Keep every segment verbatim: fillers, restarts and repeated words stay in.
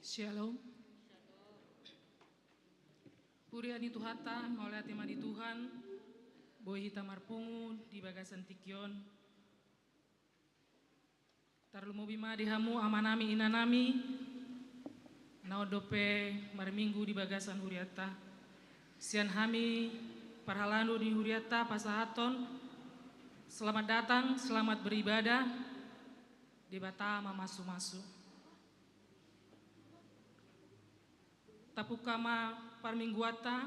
Shalom. Huria ni Tuhanta, mauliate ma di Tuhan, boi hita marpungu di bagasan tingki on. Tarlumobi ma di hamu amanami, inanami, na on dope marminggu di bagasan hurianta. Sian hami parhalado ni hurianta pasahathon, selamat datang, selamat beribadah, Debata mamasumasu. Tapungka ma parmingguanta,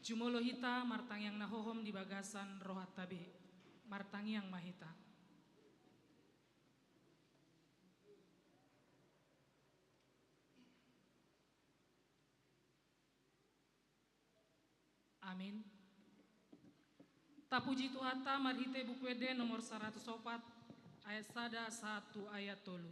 jumolo hita martangiang na hohom di bagasan rohanta be. Martangiang ma hita. Amin. Tapuji Tuhanta marhite Buku Ende nomor saratus opat, ayat sada sahat tu ayat tolu.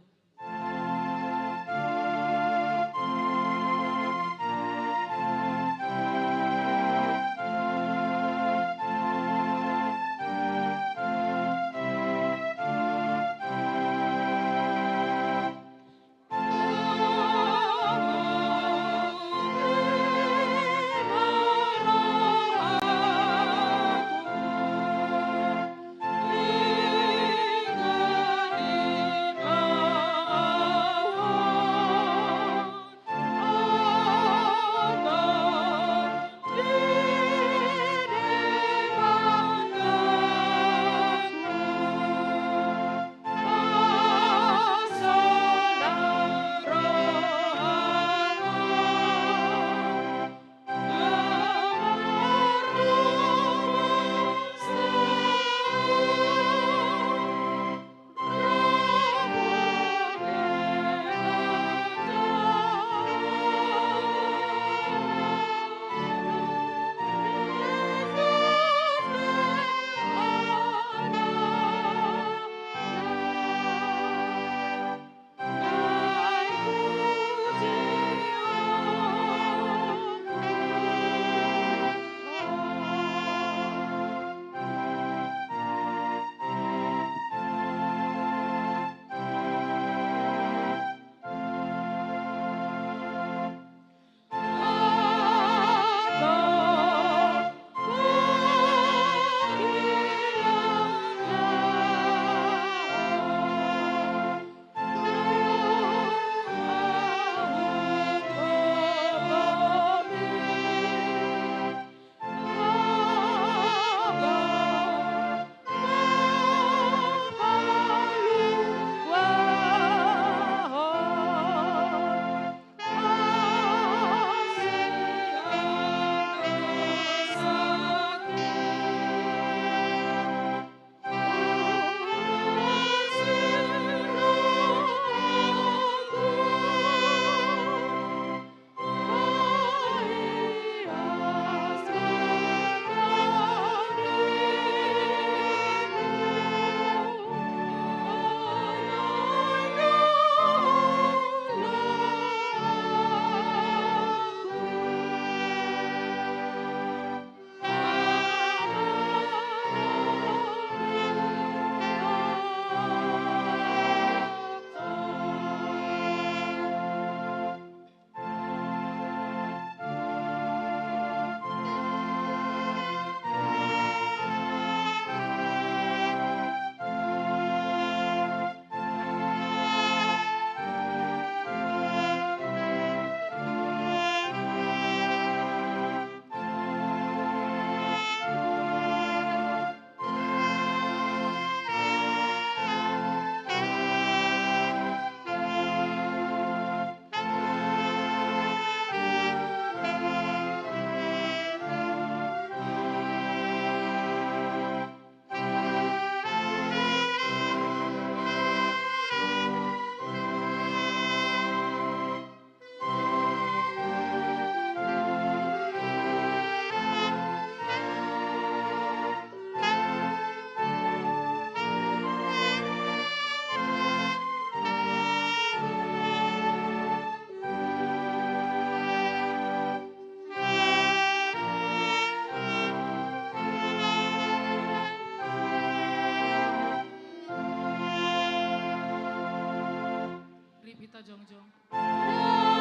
Rip hita jongjong.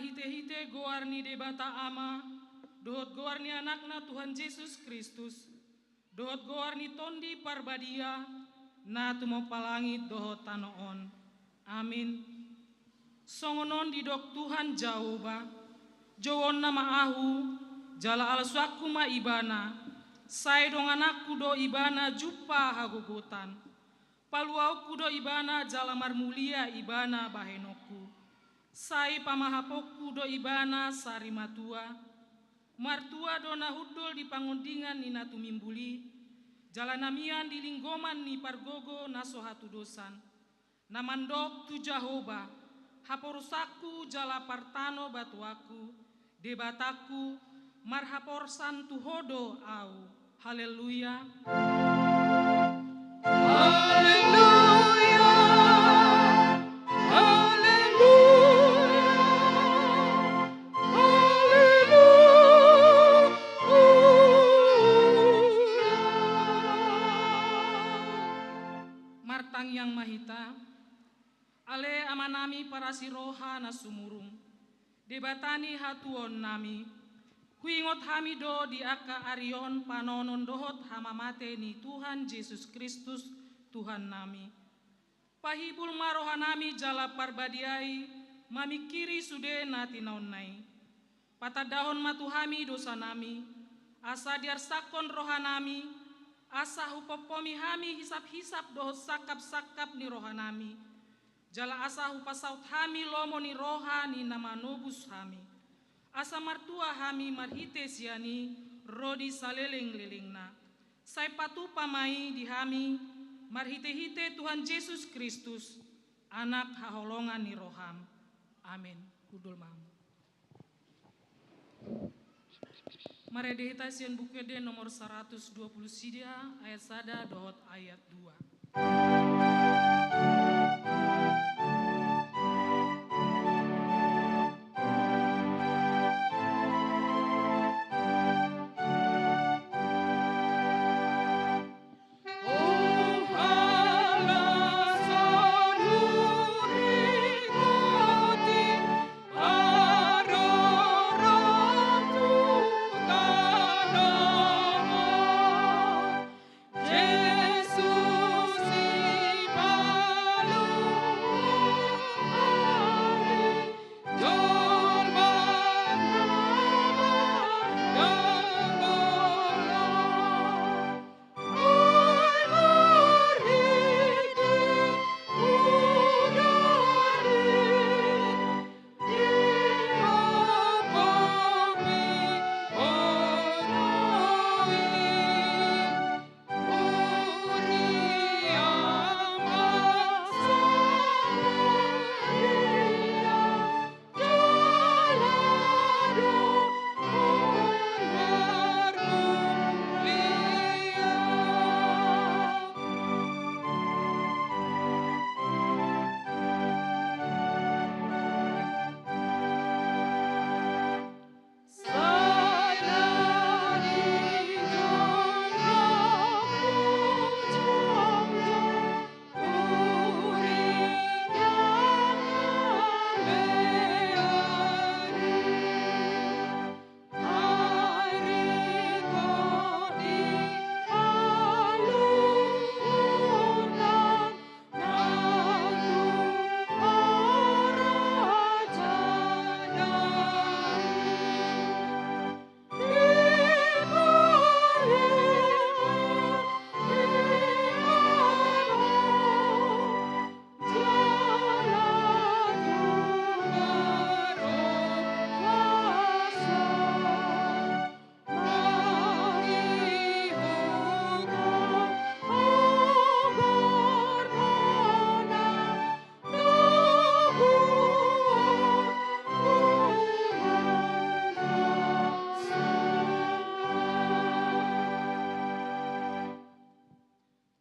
Marhitehite goar ni Debata Ama, dohot goar ni Anakna Tuhan Jesus Kristus, dohot goar ni Tondi Parbadia, na tumompa langit dohot tano on. Amin. Songon on didok Tuhan Jahowa: Jouonna ma Ahu, jala alsuanku ma Ibana, sai dongananku do Ibana jumpa hagogotan. Paluaonku do Ibana jala marmulia Ibana bahenonku. Sai pamahaponku do Ibana sarimatua. Martua do na hundul di pangondingan ni na tumimbul i, jala na mian di linggoman ni pargogo na so hatudosan. Na mandok tu Jahowa: Haporusanku jala partano batuanku, Debatangku, marhaporusan tu Ho do ahu. Haleluya. Haleluya. Haleluya. Haleluya. Martangiang ma hita. Ale Amanami parasi roha na sumurung, Debata ni hatuaonnami, huingot hami do di angka ari on panaonon dohot hamamate ni Tuhan Jesus Kristus, Tuhannami. Pahibul ma rohanami jala parbadiai mamingkiri sude na tinaonna i. Patandahon ma tu hami dosanami, asa diarsakkon rohanami, asa hupompomi hami hisap-hisap dohot sangkap-sangkap ni rohanami, jala asa hupasaut hami lomo ni roha ni na manobus hami, asa martua hami marhite sian i ro di saleleng-lelengna. Sai patupa ma i di hami marhite-hite Tuhan Jesus Kristus, Anak haholongan ni roham. Amen. Hundul ma hamu. Marende hita sian Buku Ende nomor saratus dua pulu sia, ayat sada dohot ayat dua.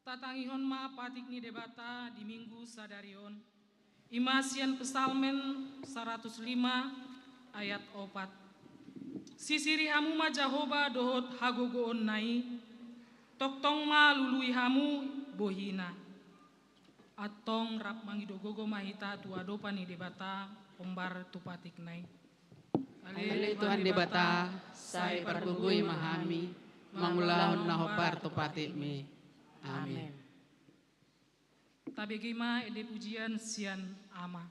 Tatangihon ma patik ni Debata di Minggu sadari on. I ma sian Psalmen saratus lima ayat opat. Sisiri hamu ma Jahowa dohot hagogoonna i, tongtong ma lului hamu bohina. Antong rap mangido gogo ma hita tu adopan ni Debata hombar tu patikna i. Ale Tuhan Debata, sai pargogoi ma hami mangulahon na hombar tu patikmi. Amen. Tabege ma ende pujian sian Ama.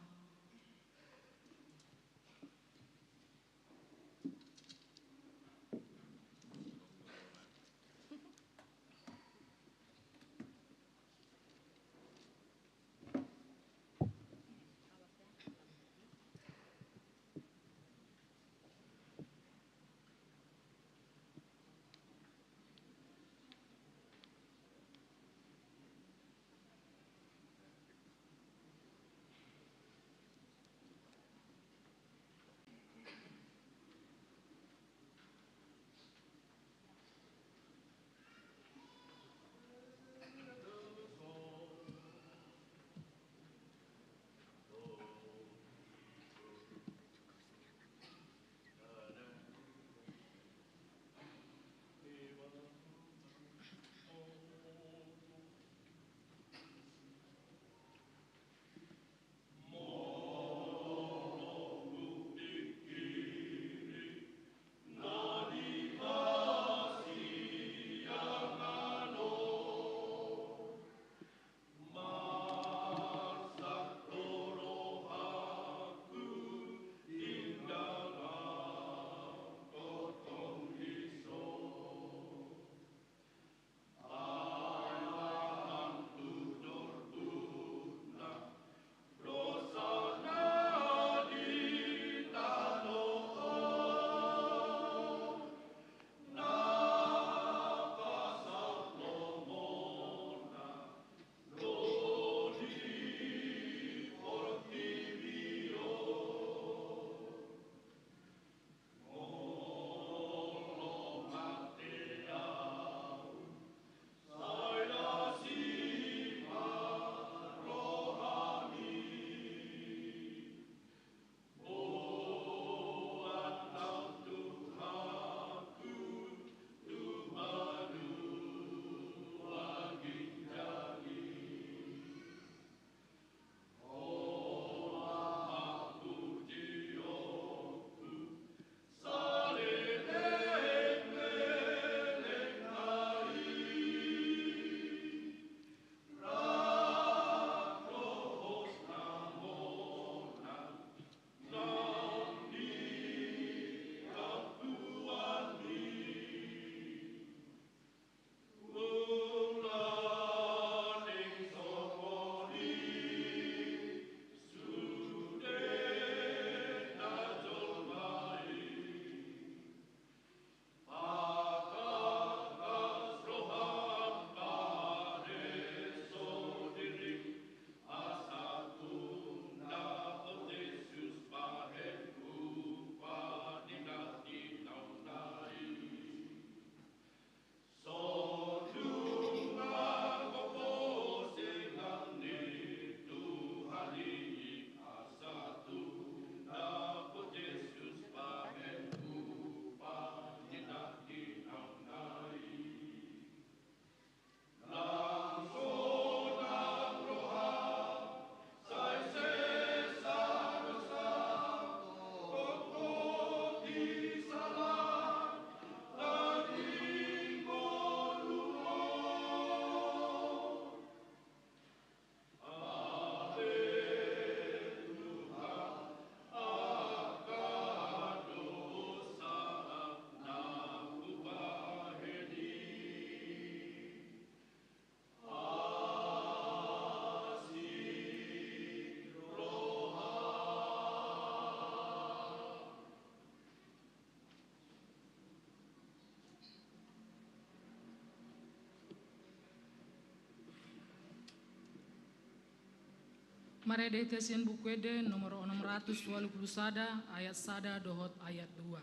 Marende hita sian Buku Ende nomor onom ratus ualu pulu sada, ayat sada dohot ayat dua.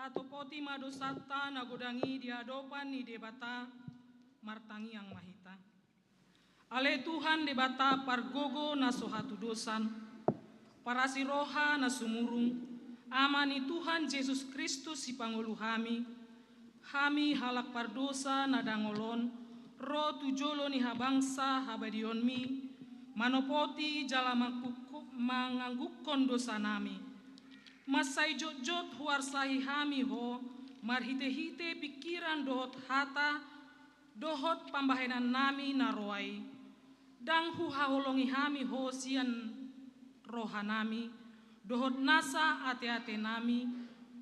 Topoti ma dosanta na godang i di adopan ni Debata. Martangiang ma hita. Ale Tuhan Debata pargogo na so hatudosan, parasi roha na sumurung, Ama ni Tuhan Jesus Kristus sipangolu hami, hami halak pardosa na dangol on, ro tu jolo ni habangsa habadionmi, manopoti jala mangkukku-, manganggukkon dosanami. Mansai jotjot huarsahi hami Ho, marhitehite pingkiran dohot hata, dohot pambahenannami na roa i. Ndang huhaholongi hami Ho sian rohanami, dohot nasa ateatenami,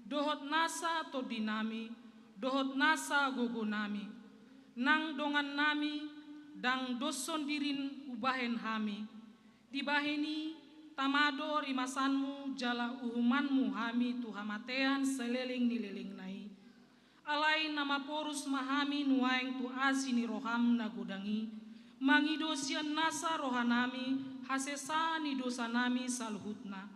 dohot nasa tondinami, dohot nasa gogonami. Nang dongannami ndang doshon diri hubahen hami. Dibahen i, tama do rimasanmu jala uhumanmu hami tu hamatean saleleng ni lelengna i. Alai na maporus ma hami nuaeng tu asi ni roham na godang i, mangido sian nasa rohanami hasesaan ni dosanami saluhutna.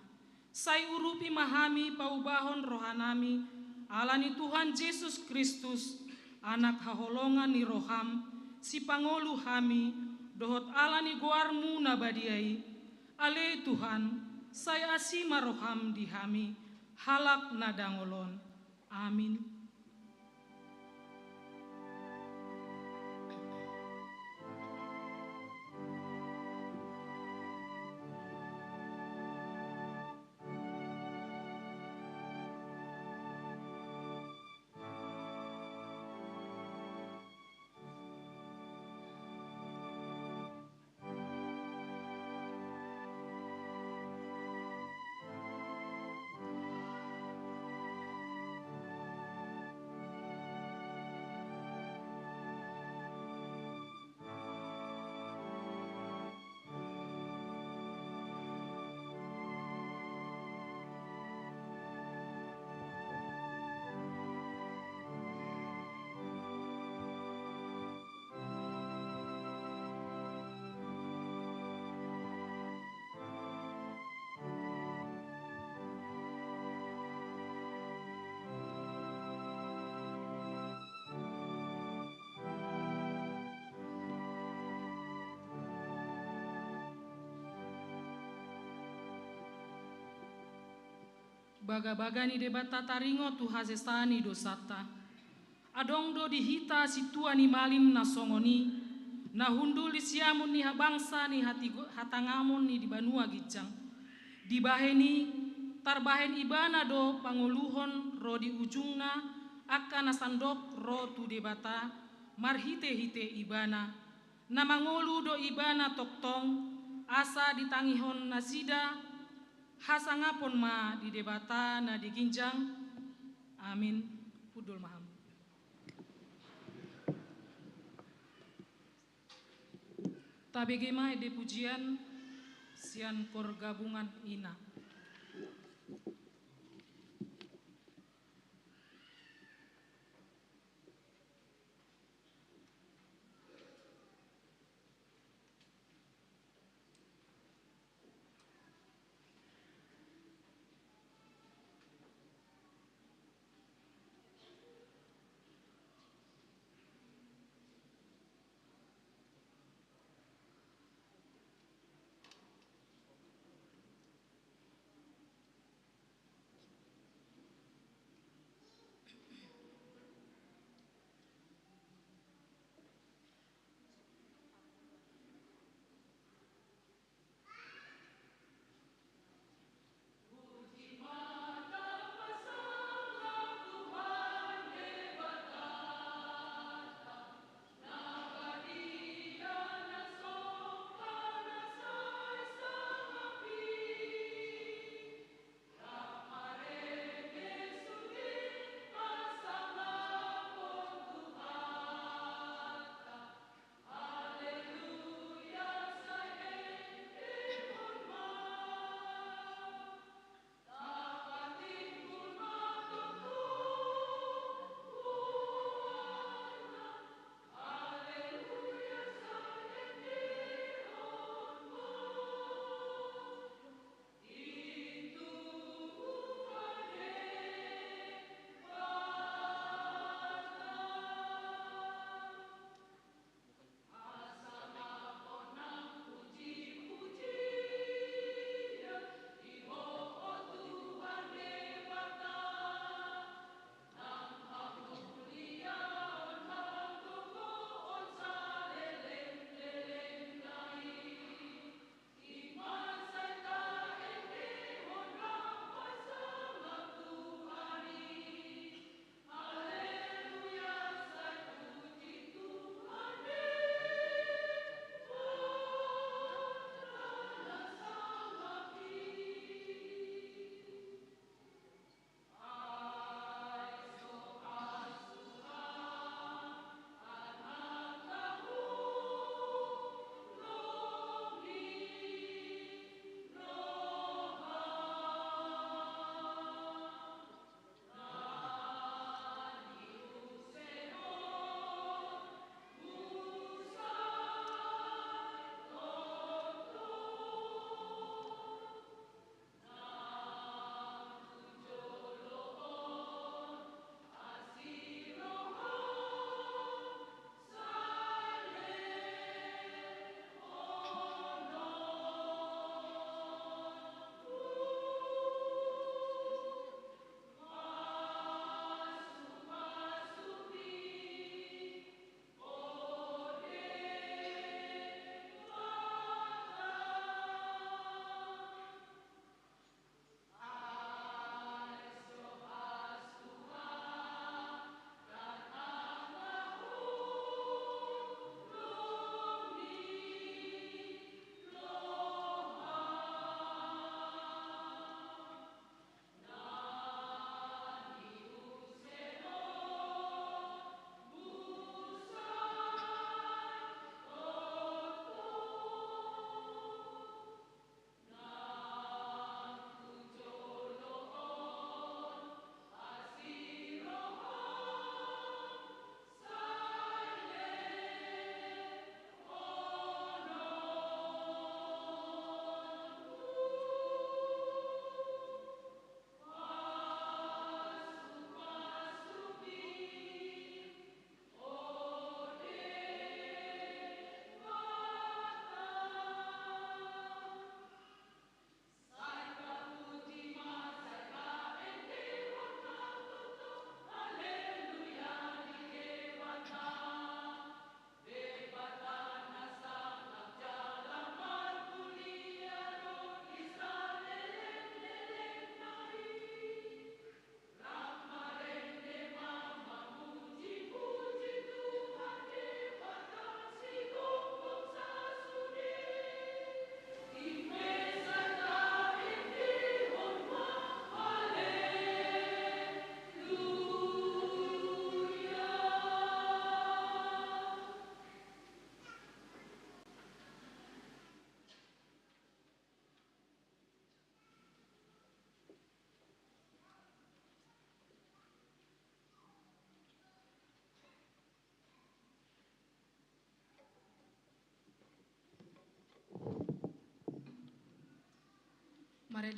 Sai urupi ma hami paubahon rohanami, ala ni Tuhan Jesus Kristus, Anak haholongan ni roham, sipangolu hami, dohot ala ni goarmu na badia i. Ale Tuhan, sai asi ma roham di hami, halak na dangol on. Amin. Bagabaga ni Debata taringot tu hasesaan ni dosanta. Adong do di hita sintua ni malim na songon i, na hundul di siamun ni habangsa ni hatigo-, hatangamon ni di banua ginjang. Dibahen i, tarbahen ibana do pangoluhon ro di ujungna angka na sandok ro tu Debata marhitehite ibana. Na mangolu do ibana tongtong, asa ditangihon nasida, hasangapon ma di Debata na di ginjang. Amin. Hundul ma hamu. Tabege ma ende pujian sian Kor Gabungan Ina.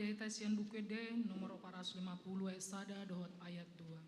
Hita sian Buku Ende nomor opat ratus lima puluh ayat sada dohot ayat dua.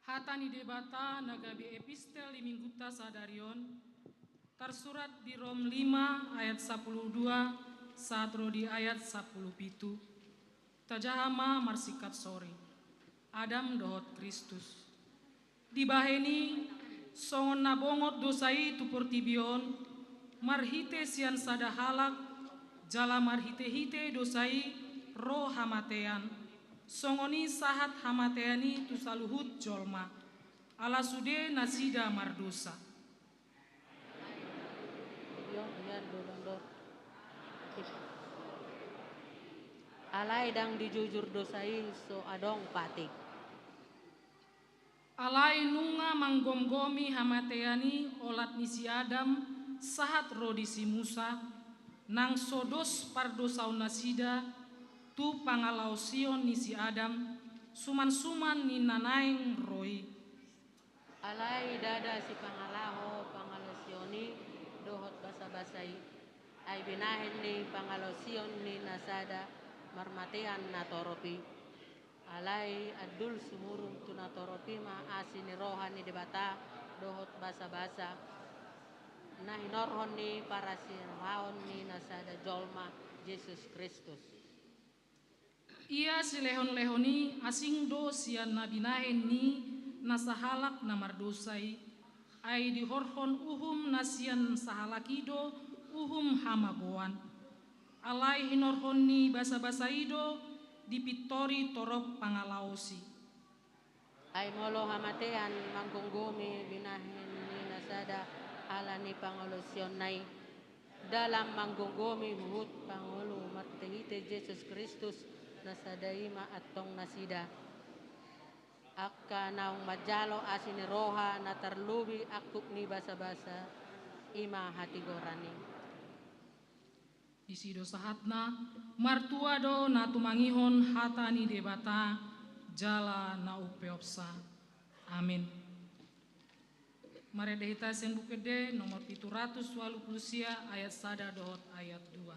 Hata ni Debata na gabe epistel di Minggunta sadari on, tarsurat di Rom lima ayat sampulu dua sahat ro di ayat sampulu pitu. Tajaha ma marsingkat sori. Adam dohot Kristus. Dibahen i, songon na bongot dosa i tu portibi on, marhite sian sada halak, jala marhitehite dosa i ro hamatean, songon i sahat hamatean i tu saluhut jolma, ala sude nasida mardosa. Alai ndang dijujur dosa i, so adong patik. Alai nunga manggomgomi hamatean i olat ni si Adam sahat ro di si Musa, nang so dos pardosaon nasida tu pangalaosion ni si Adam, suman-suman ni na naeng ro i. Alai ndada sipangalaho pangalaosion i dohot basabasa i, ai binahen ni pangalaosion ni na sada marmatean na torop i. Alai andul sumurung tu na torop i ma asi ni roha ni Debata dohot basabasa, na hinorhon ni parasirohaon ni na sada jolma, Jesus Kristus. Ia silehon-lehon i asing do sian na binahen ni na sahalak na mardosa i, ai dihorhon uhum na sian sahalak i do uhum hamagoan. Alai hinorhon ni basabasa i do dipintori torop pangalaosi. Ai molo hamatean manggomgomi binahen ni na sada ala ni pangalaosionna i, dalan manggomgomi huhut pangolu marhitehite Jesus Kristus na sada i ma antong nasida. Angka naung manjalo asi ni roha na tarlobi angkup ni basabasa i ma hatigoran i. Disi do sahatna, martua do na tumangihon hata ni Debata, jala na umpeopsa. Amin. Marende hita sian Buku Ende nomor pitu ratus ualu pulu sia ayat sada dohot ayat dua.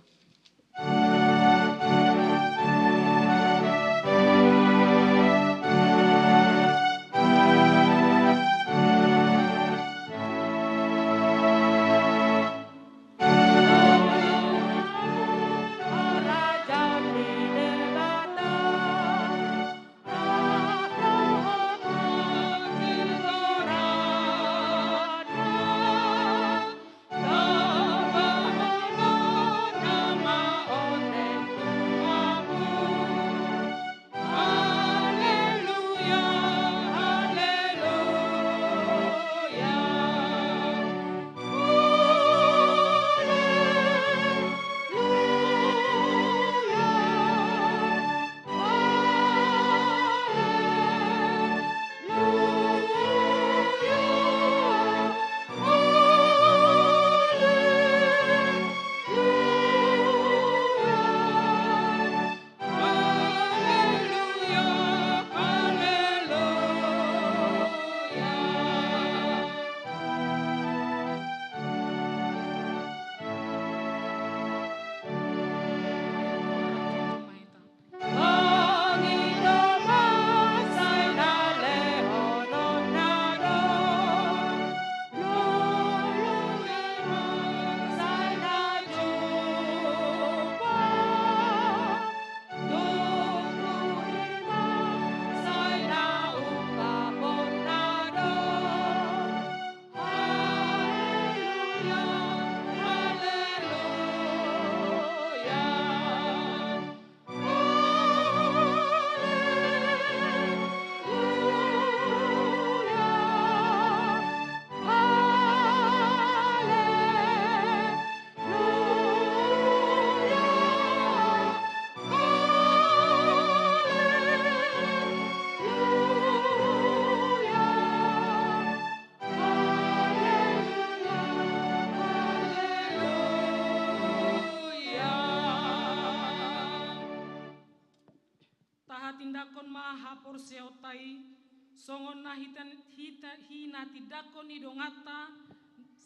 Tahatindanghon ma haporseaonta i, songon na hita, hita, hinatindanghon ni donganta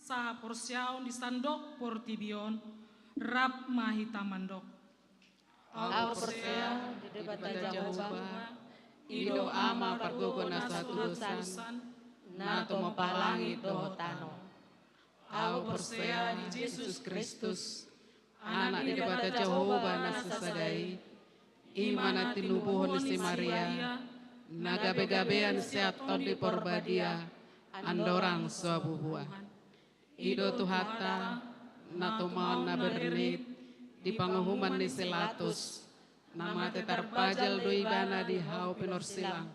sahaporseaon di sandok portibi on, rap ma hita mandok. Ahu porsea di Debata Jahowa, i do Ama pargogo na so hatudosan, na tumompa langit dohot tano. Ahu porsea di Jesus Kristus, Anak ni Debata Jahowa na sasada i, i ma na tinubuhon ni si Maria, na gabegabean sian Tondi Porbadia, andorang so habubuhan. I do Tuhanta, na tumaon na bernit di panguhuman ni si Latus, na mate tarpajal do ibana di hau pinorsilang,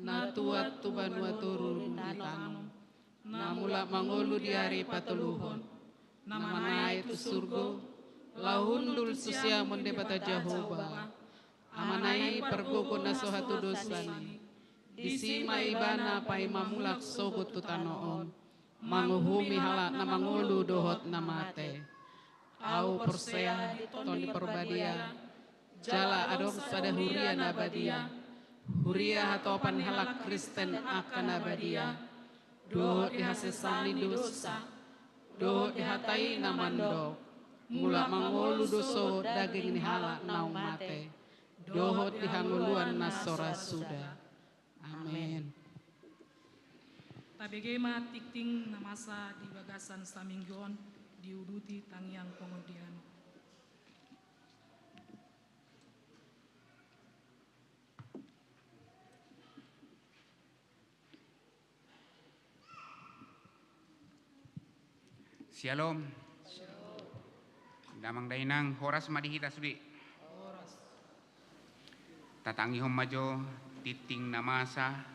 na tuat tu banua toru di tano, na mulak mangolu di ari patoluhon, na manaek tu surgo, laho hundul tu siamun Debata Jahowa, Amana i pargogo na so hatudosan i. Disi ma ibana paima mulak sogot tu tano on, manguhumi halak na mangolu dohot na mate. Ahu porsea di Tondi Porbadia, jala adong sada huria na badia, huria hatopan halak Kristen angka na badia, dohot di hasesaan ni dosa, dohot di hata i na mandok, mulak mangolu do sogot daging ni halak naung mate, dohot di hangoluan na so ra suda. Amen. Tabege ma tingting na masa di bagasan saminggu on, diuduti tangiang pangondian. Syalom. Damang dainang, horas ma di hita sude. Tatangihon ma jo tingting na masa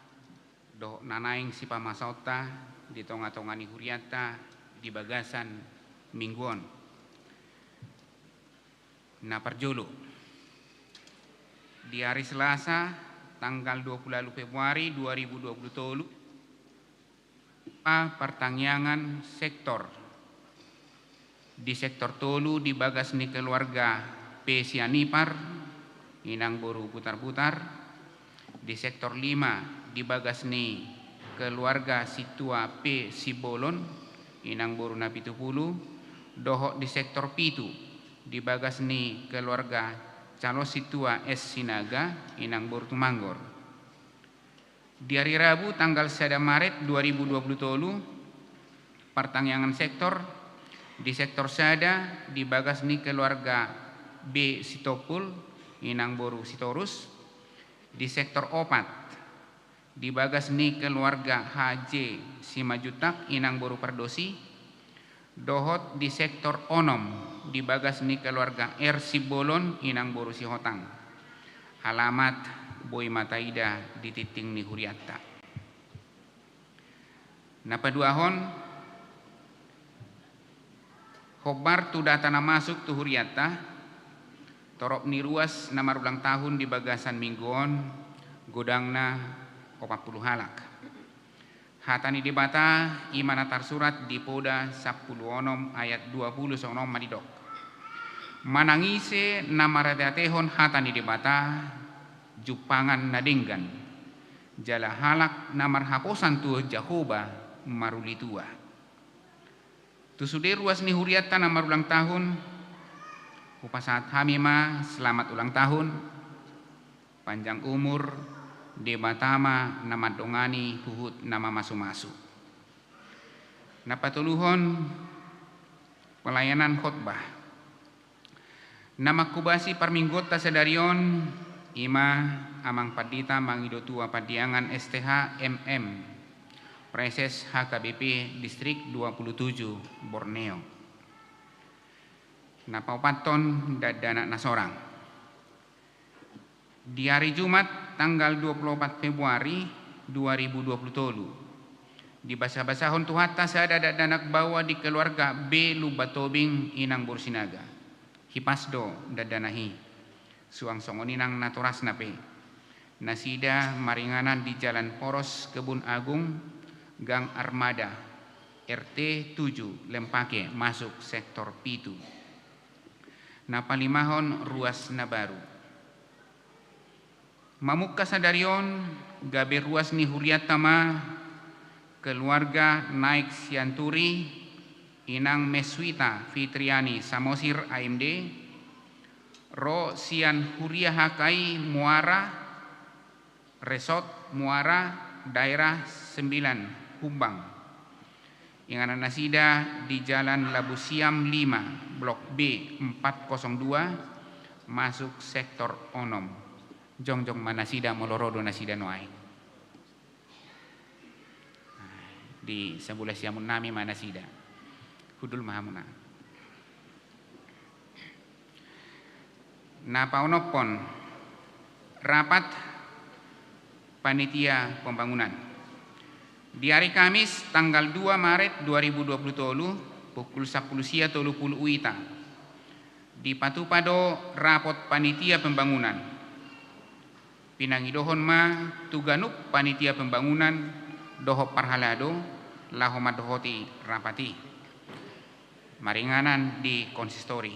dohot na naeng sipamasaonta di tongatonga ni hurianta di bagasan minggu on. Na parjolo, di ari Selasa tanggal dua puluh ualu Februari dua ribu dua puluh tolu, partangiangan sektor. Di sektor tolu di bagas ni keluarga P. Sianipar, inang boru Butarbutar, di sektor lima di bagas ni keluarga Situa P. Sibolon, inang boru Napitupulu, dohot di sektor pitu di bagas ni keluarga calon sintua S Sinaga, inang boru Tumanggor. Di ari Rabu tanggal sada Maret dua ribu dua puluh tolu, partangiangan sektor, di sektor sada di bagas ni keluarga B Sitompul, inang boru Sitorus, di sektor opat di bagas ni keluarga H J Simanjuntak, inang boru Pardosi, dohot di sektor onom di bagas ni keluarga R Simbolon, inang boru Sihotang. Alamat boi ma taida di tingting ni hurianta. Na paduahon, hombar tu data na masuk tu hurianta, torop ni ruas na marulang tahun di bagasan minggu on, godangna opat pulu halak. Hata ni Debata i ma na tarsurat di Poda sampulu onom ayat dua pulu songon on ma didok: Manang ise na marateatehon hata ni Debata, jumpangan na denggan, jala halak na marhaposan tu Jahowa marulitua. Tu sude ruas ni hurianta na marulang tahun, hupasahat hami ma selamat ulang tahun, panjang umur, Debata ma na mandongani huhut na mamasumasu. Na patoluhon, pelayanan khotbah. Na manghobasi parmingguonta sadari on i ma Amang Pandita Mangido Tua Pandiangan S T H M M, Praeses H K B P Distrik dua pulu tuju Borneo. Na paopathon, dakdanak na sorang. Di ari Jumat tanggal dua pulu opat Februari dua ribu dua pulu tolu, dibasabasahon Tuhanta sada dakdanak baoa di keluarga B Lumban Tobing, inang boru Sinaga. Hipas do dakdanak i, suang songon i nang natorasna pe. Nasida maringanan di Jalan Poros Kebun Agung, Gang Armada, R T tuju, Lempake, masuk sektor pitu. Na palimahon, ruas na baru. Mamungka sadari on, gabe ruas ni hurianta ma keluarga Naik Sianturi, inang Meswita Fitriani Samosir, A M D, ro sian Huria H K I Muara, Resort Muara, Daerah Sembilan, Humbang. Inganan nasida di Jalan Labu Siam lima, Blok B empat kosong dua, masuk sektor onom. Jongjong ma nasida molo ro do nasida nuaeng. Di sabola siamun nami ma nasida. Hundul ma hamuna. Na paonomhon, rapat panitia pembangunan. Di ari Kamis tanggal dua Maret dua ribu dua puluh tolu, pukul sampulu sia tolu pulu UITA, dipatupa do rapot panitia pembangunan. Pinangidohon ma tu ganup panitia pembangunan dohot parhalado laho mandohoti rapat i. Maringanan di konsistori.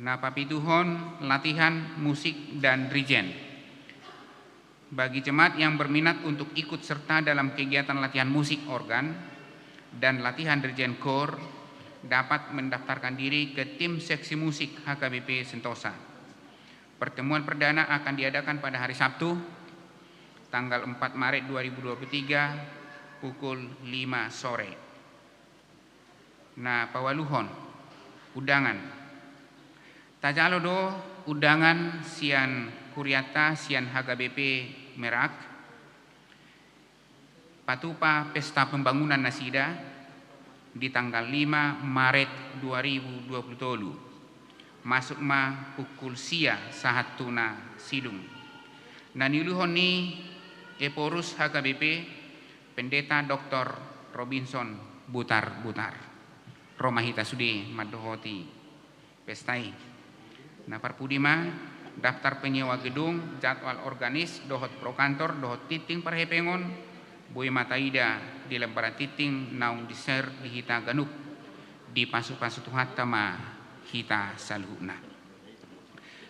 Na papituhon, latihan musik dan rijen. Bagi jemaat yang berminat untuk ikut serta dalam kegiatan latihan musik organ dan latihan rijen kor, dapat mendaftarkan diri ke tim seksi musik H K B P Sentosa. Pertemuan perdana akan diadakan pada hari Sabtu, tanggal empat Maret dua ribu dua puluh tiga, pukul lima sore. Na paualuhon, undangan. Tajalo do undangan sian hurianta, sian H K B P Merak, patupa pesta pembangunan nasida di tanggal lima Maret dua ribu dua puluh tolu, masuk ma pukul sia sahat tu na sidung. Na niuluhon ni Ephorus H K B P, Pendeta Doktor Robinson Butarbutar. Ro ma hita sude mandohoti pesta i. Na parpudi ma, daftar penyewa gedung, jadwal organis dohot prokantor dohot tingting parhepengon, boi ma taida di lembaran tingting naung di-share di hita ganup. Dipasupasu Tuhanta ma hita saluhutna.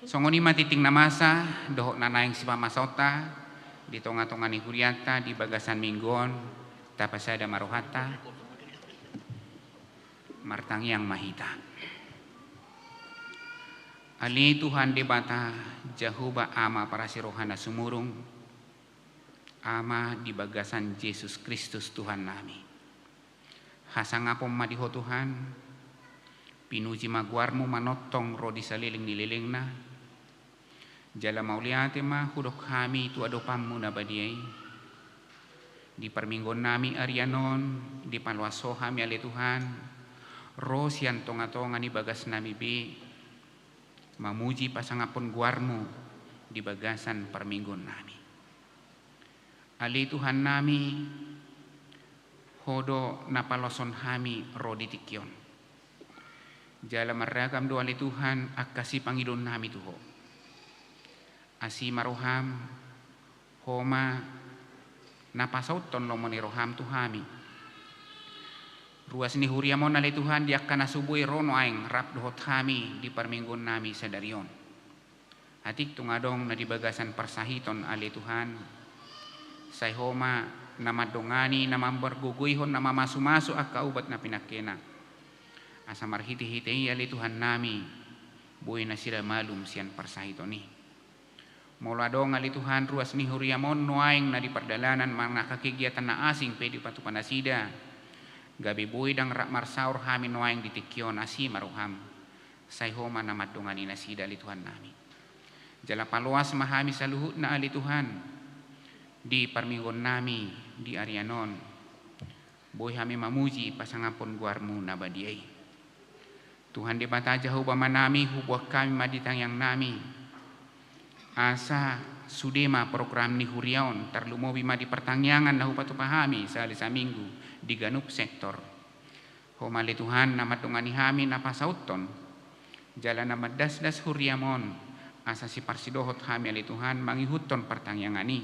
Songon i ma tingting na masa dohot na naeng sipamasaonta di tongatonga ni hurianta di bagasan minggu on. Tapasada ma rohanta. Martangiang ma hita. Ale Tuhan Debata, Jahowa Ama parasi roha na sumurung, Ama di bagasan Jesus Kristus Tuhannami. Hasangapon ma di Ho Tuhan, pinuji ma goarMu manongtong ro di saleleng ni lelengna, jala mauliate ma hudok hami tu adopanMu na badia i. Di parmingguonnami arian on, dipaloas Ho hami ale Tuhan, ro sian tongatonga ni bagasnami be, mamuji pasangaphon goarMu di bagasan parmingguonnami. Ale Tuhannami, Ho do na paloashon hami ro di tingki on. Jala marragam do ale Tuhan angka sipangidoonnami tu Ho. Asi ma rohaM, Ho ma na pasauthon lomo ni rohaM tu hami. Ruas ni huriaM on ale Tuhan di angka na so boi ro nuaeng rap dohot hami di parmingguonnami sadari on. Atik tung adong na di bagasan parsahiton ale Tuhan, sai Ho ma na mandongani, na mampargogoihon, na mamasumasu angka ubat na pinangkena. Asa marhitehite i ale Tuhannami, boi nasida malum sian parsahiton i. Molo adong ale Tuhan ruas ni huriaM on nuaeng na di pardalanan manang angka kegiatan na asing pe dipatupa nasida, gabe boi ndang rap marsaor hami nuaeng di tingki on, asi ma rohaM. Sai Ho ma na mandongani nasida ale Tuhannami. Jala paloas ma hami saluhutna ale Tuhan, di parmingguonnami di arian on, boi hami mamuji pasangaphon goarMu na badia i. Tuhan Debata Jahowa Amanami, huboan hami ma di tangiangnami, asa sude ma program ni huria on, tarlumobi ma di partangiangan na hupatupa hami sahali saminggu di ganup sektor. Ho ma ale Tuhan na mandongani hami na pasauthon, jala na mandasdas huriaM on, asa siparsidohot hami ale Tuhan mangihuthon partangiangan i.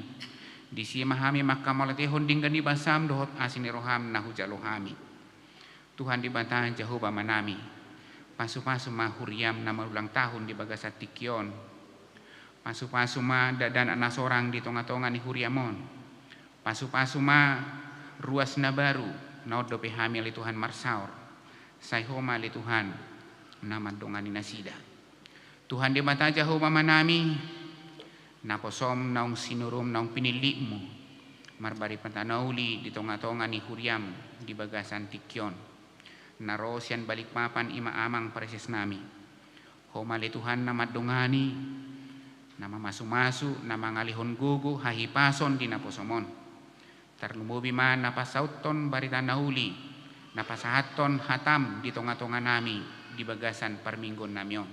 Disi ma hami manghamauliatehon denggan ni basaM dohot asi ni rohaM na hujalo hami. Tuhan Debata Jahowa Amanami, pasupasu ma huriaM na marulang tahun di bagasan tingki on. Pasupasu ma dakdanak na sorang di tongatonga ni huriaM on. Pasupasu ma ruas na baru, na on dope hami ale Tuhan marsaor. Sai Ho ma ale Tuhan na mandongani nasida. Tuhan Debata Jahowa Amanami, naposoM naung sinuruM naung pinillitMu marbarita na uli di tongatonga ni huriaM di bagasan tingki on, na ro sian Balikpapan, i ma amang parasiasnami. Ho ma ale Tuhan na mandongani, na mamasumasu, na mangalehon gogo hahipason di naposoM on. Tarlumobi ma na pasauthon barita na uli, na pasahathon hataM di tongatonganami di bagasan parmingguonnami on.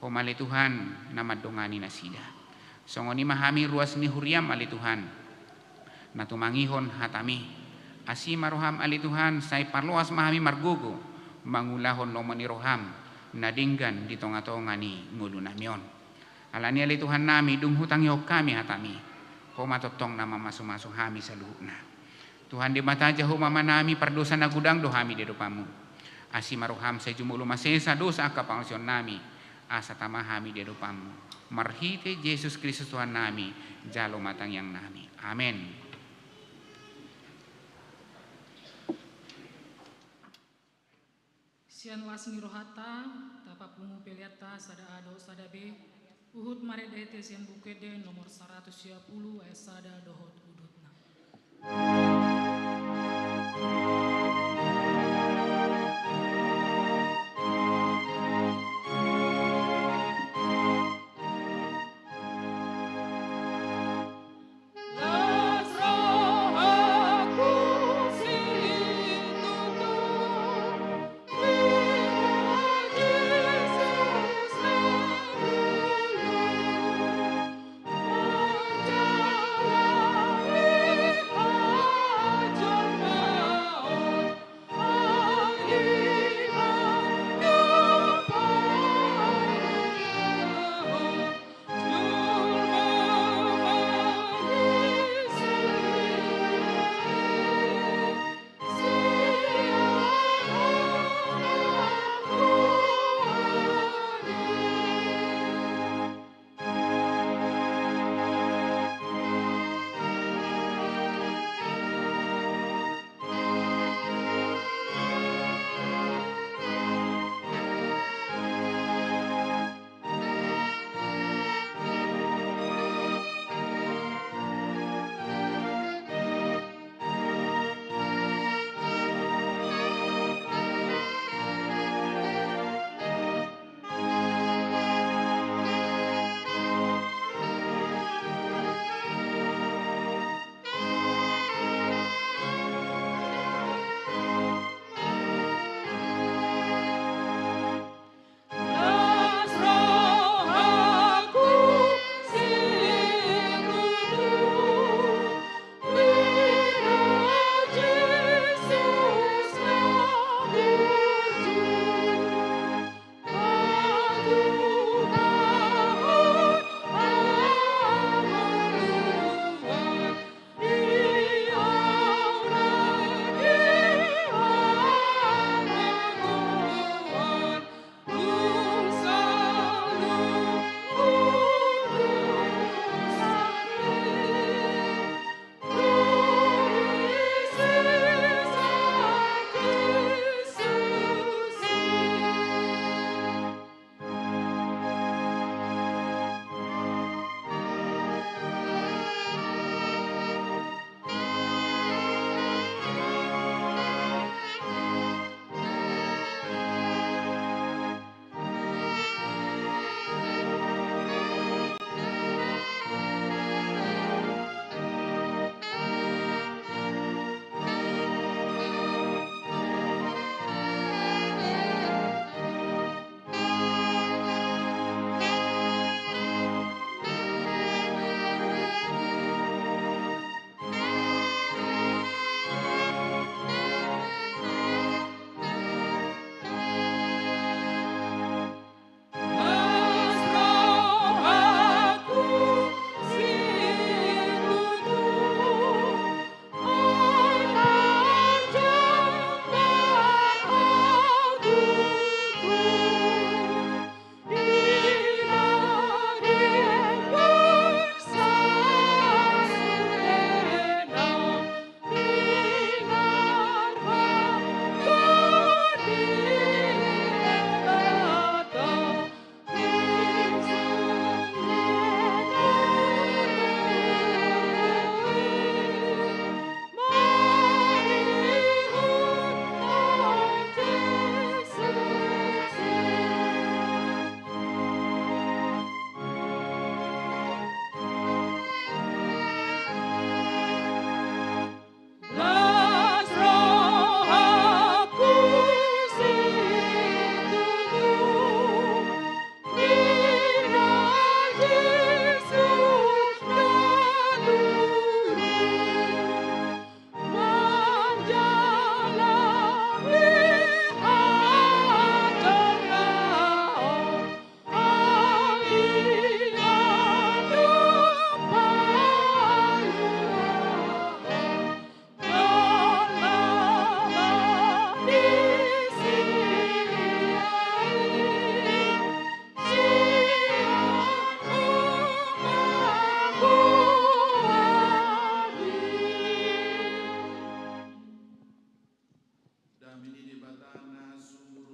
Ho ma ale Tuhan na mandongani nasida. Songon i ma hami ruas ni huriaM ale Tuhan, na tumangihon hataMi. Asi ma rohaM ale Tuhan, sai paloas ma hami margogo mangulahon lomo ni rohaM na denggan di tongatonga ni ngolunami on. Alani i ale Tuhannami, dung hutangihon hami hataMi, Ho ma tongtong na mamasumasu hami saluhutna. Tuhan Debata Jahowa Amanami, pardosa na godang do hami di adopanMu. Asi ma rohaM sai jumolo ma sesa dosa angka pangalusionnami, asa tama hami di adopanMu. Marhite Jesus Kristus Tuhannami, jalo ma tangiangnami. Amen. Sian las ni rohanta, tapapungu peleanta sada A dohot sada B, huhut marende hita sian Buku Ende nomor saratus sia pulu ayat sada dohot udutna.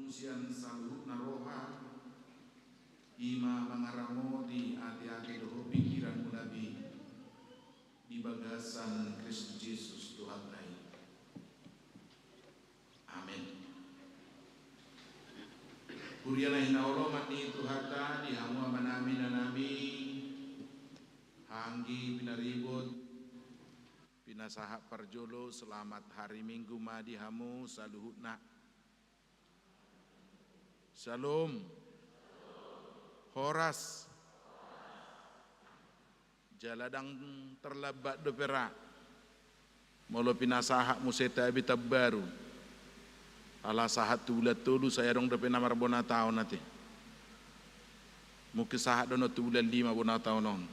sian saluhutna roha, i ma mangaramoti ateate dohot pingkiranmuna be di bagasan Kristus Jesus Tuhanta i. Amen. Huria na hinaholongan ni Tuhanta, di hamu amanami, inanami, anggi pinaribot, pinasahat parjolo, selamat hari Minggu ma di hamu saluhutna. Syalom. Horas. Jala ndang terlambat dope ra. Molo pinasahat muse tabe taon baru. Ala sahat tu bulan tolu sai adong dope na marbona taon ate. Mungkin sahat do on tu bulan lima bona taon on.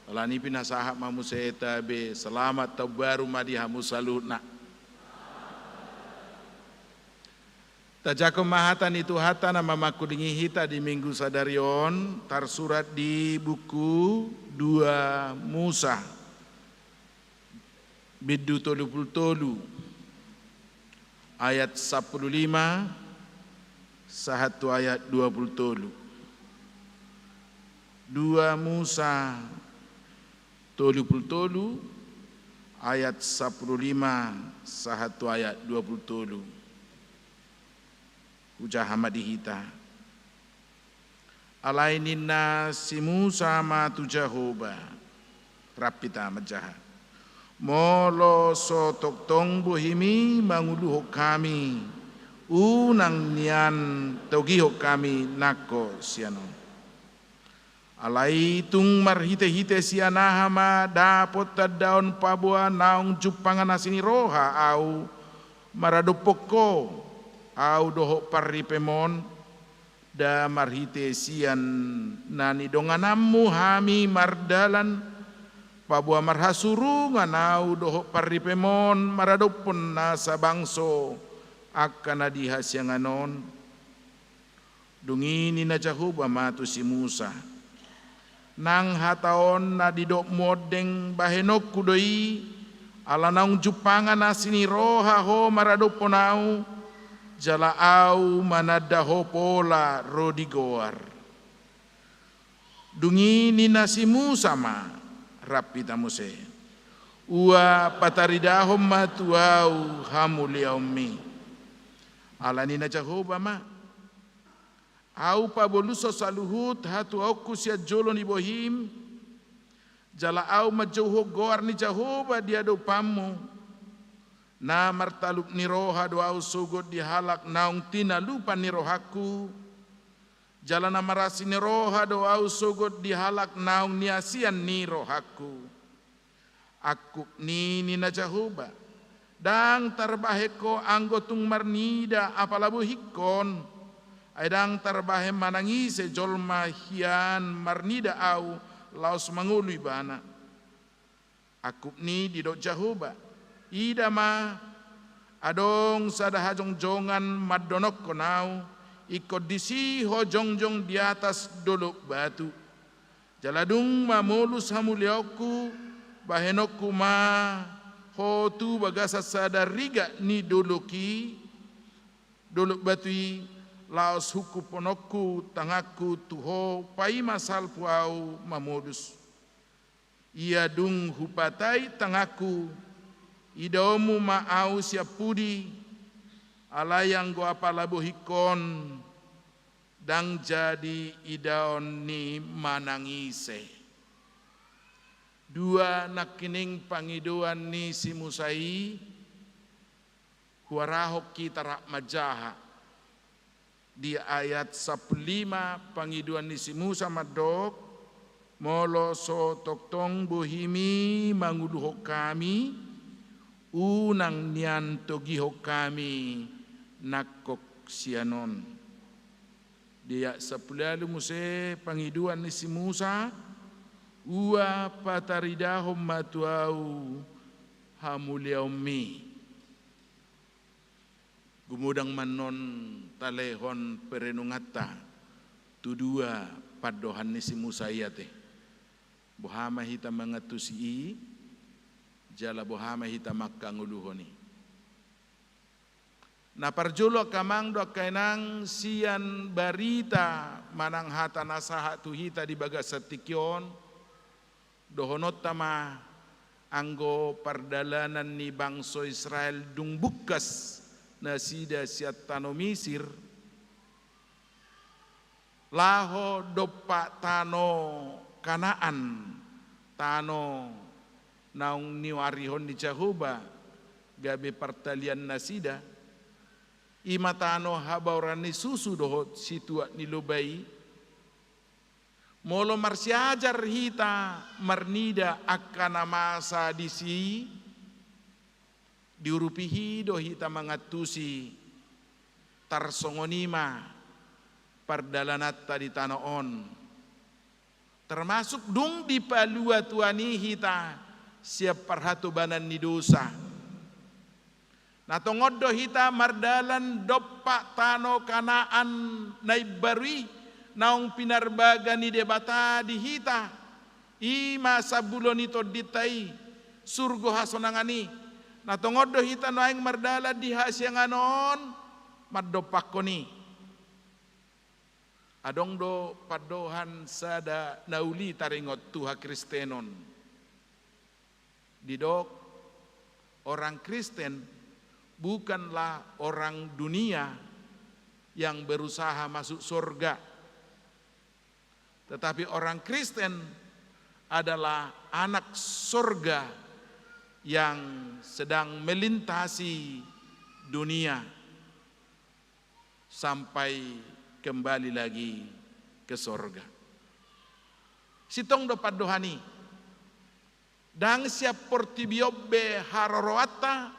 Alani i pinasahat ma muse tabe, selamat taon baru ma di hamu saluhutna. Tajangkon ma hata ni Tuhanta na mamangkulingi hita di Minggu sadari on, tarsurat di buku dua Musa, bindu tolu pulu tolu, ayat sampulu lima sahat tu ayat dua pulu tolu. Dua Musa tolu pulu tolu, ayat sampulu lima sahat tu ayat dua pulu tolu. Hujaha ma di hita. Alai ninna si Musa ma tu Jahowa, rap hita manjaha. Molo so tongtong bohimi manguluhon hami, unang nian togihon hami nangkok sian on. Alai tung marhitehite sian aha ma dapot tandaon paboa naung jumpangan asi ni roha ahu maradophon ho, ahu dohot parripem on? Nda marhite sian na nidongananmu hami mardalan, paboa marhasurungan ahu dohot parripem on maradophon nasa bangso angka na di hasiangan on? Dung i ninna Jahowa ma tu si Musa: Nang hata on na nidokmu ondeng bahenonku do i, ala naung jumpangan asi ni roha ho maradophon ahu, jala ahu mananda ho pola ro di goar. Dung i ninna si Musa ma, rap hita muse: Ua pataridahon ma tu ahu hamuliaonmi. Ala ninna Jahowa ma: Ahu pabolushon saluhut hatuaonku sian jolo ni bohim, jala ahu manjouhon goar ni Jahowa di adopanmu. Na martalup ni roha do ahu sogot di halak naung tinalupan ni rohangku, jala na marasi ni roha do ahu sogot di halak naung niasian ni rohangku. Angkup ni ninna Jahowa: Ndang tarbahen ho anggo tung marnida apala bohingkon, ai ndang tarbahen manang ise jolma hian marnida ahu laos mangolu ibana. Angkup ni didok Jahowa: Ida ma, adong sada hajongjongan mandonokkon ahu, ingkon disi ho jongjong di atas dolok batu. Jala dung mamolus hamuliaonku, bahenonku ma ho tu bagasan sada rigat ni dolok i, dolok batu i, laos hungkuphononku tanganku tu ho paima salpu ahu mamolus. Ia dung hupatai tanganku, idaonmu ma ahu sian pudi, alai anggo apala bohingkon, ndang jadi idaon ni manang ise. Dua nangkining pangidoan ni si Musa i, huarahon hita rap manjaha. Di ayat sampulu lima, pangidoan ni si Musa mandok: Molo so tongtong bohimi manguluhon hami, unang nian togihon hami nangkok sian on. Di ayat sampulu ualu muse pangidoan ni si Musa: Ua pataridahon ma tu ahu hamuliaonmi. Gumodang ma annon talehon perenunganta tu dua pandohan ni si Musa i ate. Boha ma hita mangantusi i, jala boha ma hita manghangoluhon i. Na parjolo angka amang dohot angka inang, sian barita manang hata na sahat tu hita di bagasan tingki on, dohononta ma anggo pardalanan ni bangso Israel dung bungkas nasida sian tano Misir, laho dompak tano Kanaan, tano naung niuarihon ni Jahowa gabe partalian nasida, i ma tano habaoran ni susu dohot situak ni loba i. Molo marsiajar hita marnida angka na masa disi, diurupi i do hita mangantusi, tarsongon i ma pardalananta di tano on. Termasuk dung dipalua Tuhan i hita sian parhatobanan ni dosa. Na tongon do hita mardalan dompak tano Kanaan na imbaru i, naung pinarbaga ni Debata di hita. I ma sambulo ni tondinta i, surgo hasonangan i. Na tongon do hita nuaeng mardalan di hasiangan on, mandompakkon i. Adong do pandohan sada na uli taringot tu hakristenon. Didok, orang Kristen bukanlah orang dunia yang berusaha masuk surga, tetapi orang Kristen adalah anak surga yang sedang melintasi dunia sampai kembali lagi ke sorga. Sintong do pandohan i. Ndang sian portibi on be haroroanta,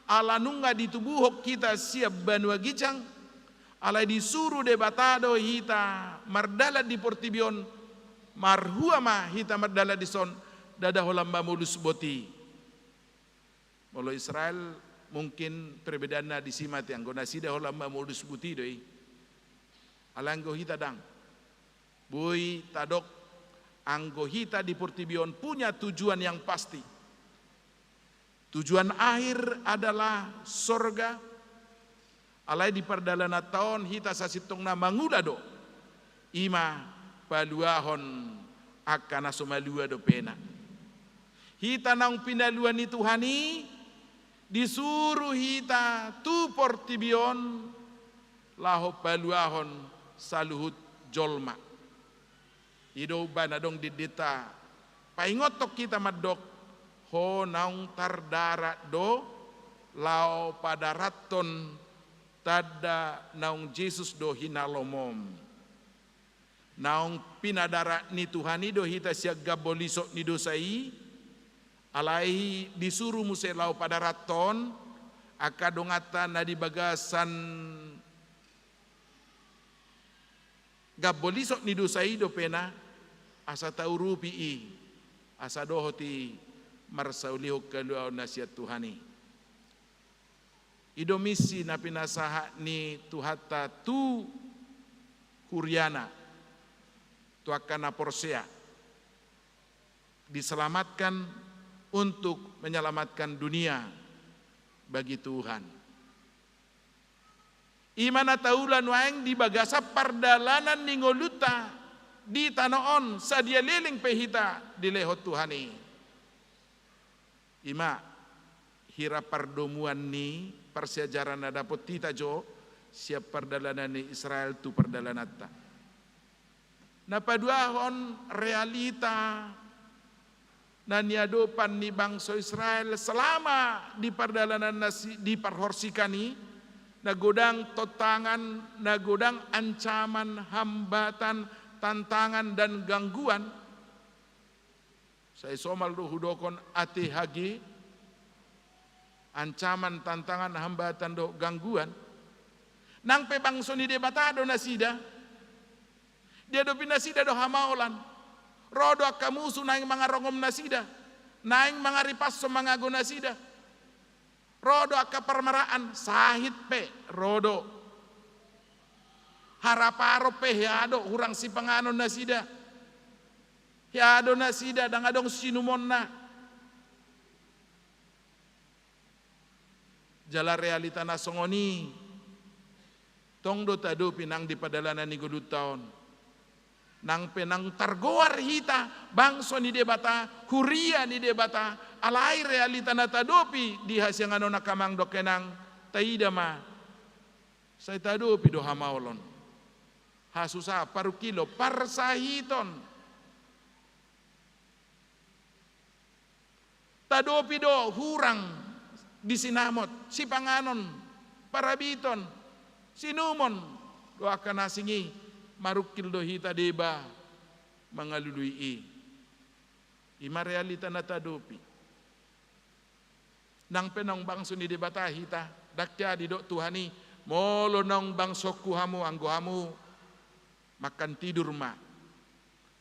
ala nunga ditubuhon hita sian banua ginjang, alai disuru Debata do hita mardalan di portibi on, marhua ma hita mardalan dison, ndada holan mamolus boti. Molo Israel mungkin perbedaanna disi ma, ate, anggo nasida holan mamolus boti do i. Alai anggo hita ndang. Boi tadok anggo hita di portibi on punya tujuan yang pasti. Tujuan akhir adalah sorga. Alai di pardalananta on hita sasintongna mangula do. I ma paluahon angka na so malua dopena. Hita naung pinalua ni Tuhan i, disuru hita tu portibi on laho paluahon saluhut jolma. I do umbahen adong di endenta paingothon hita mandok, ho naung tardarat do laho padarathon tanda naung Jesus do hinalomom. Naung pinadarat ni Tuhan i do hita sian gambo lisok ni dosa i, alai disuru muse laho padarathon angka donganta na di bagasan gambo lisok ni dosa i dopena, asa taurupi i, asa dohot i marsaulihon haluaon na sian Tuhan i. I do misi na pinasahat ni Tuhanta tu huriana, tu angka na porsea, diselamatkan untuk menyelamatkan dunia bagi Tuhan. I ma na taula nuaeng di bagasan pardalanan ni ngolunta di tano on, sadia leleng pe hita dilehon Tuhan i. I ma hira pardomuan ni parsiajaran na dapot hita jo sian pardalanan ni Israel tu pardalananta. Na paduahon, realita na niadopan ni bangso Israel selama di pardalanan na si-, di parhorsikan i, na godang tontangan, na godang ancaman, hambatan, tantangan, dan gangguan. Sai somal do hudokon A T H G, ancaman, tantangan, hambatan, dohot gangguan. Nang pe bangso ni Debata do nasida, diadopi nasida do hamaolan. Ro do angka musu naeng mangarongom nasida, naeng mangaripashon mangago nasida. Ro do angka parmaraan, sahit pe ro do. Haraparon pe hea do hurang sipanganon nasida. Hea do nasida, ndang adong siinumonna. Jala realita na songon i Tong do tadopi nang di pardalanan ni ngolunta on. Nang pe naung targoar hita bangso ni Debata, huria ni Debata, alai realita na tadopi di hasiangan on angka amang dohot inang, taida ma, sai tadopi do hamaolon, hasusahan, parungkilon, parsahiton. Tadopi do hurang di sinamot, sipanganon, parabiton, sinumon, dohot angka na asing i, marungkil do hita deba mangalului i. I ma realita na tadopi. Nang pe naung bangso ni Debata hita, ndang jadi didok Tuhan i, molo naung bangsongku hamu, anggo hamu, makan tidur ma,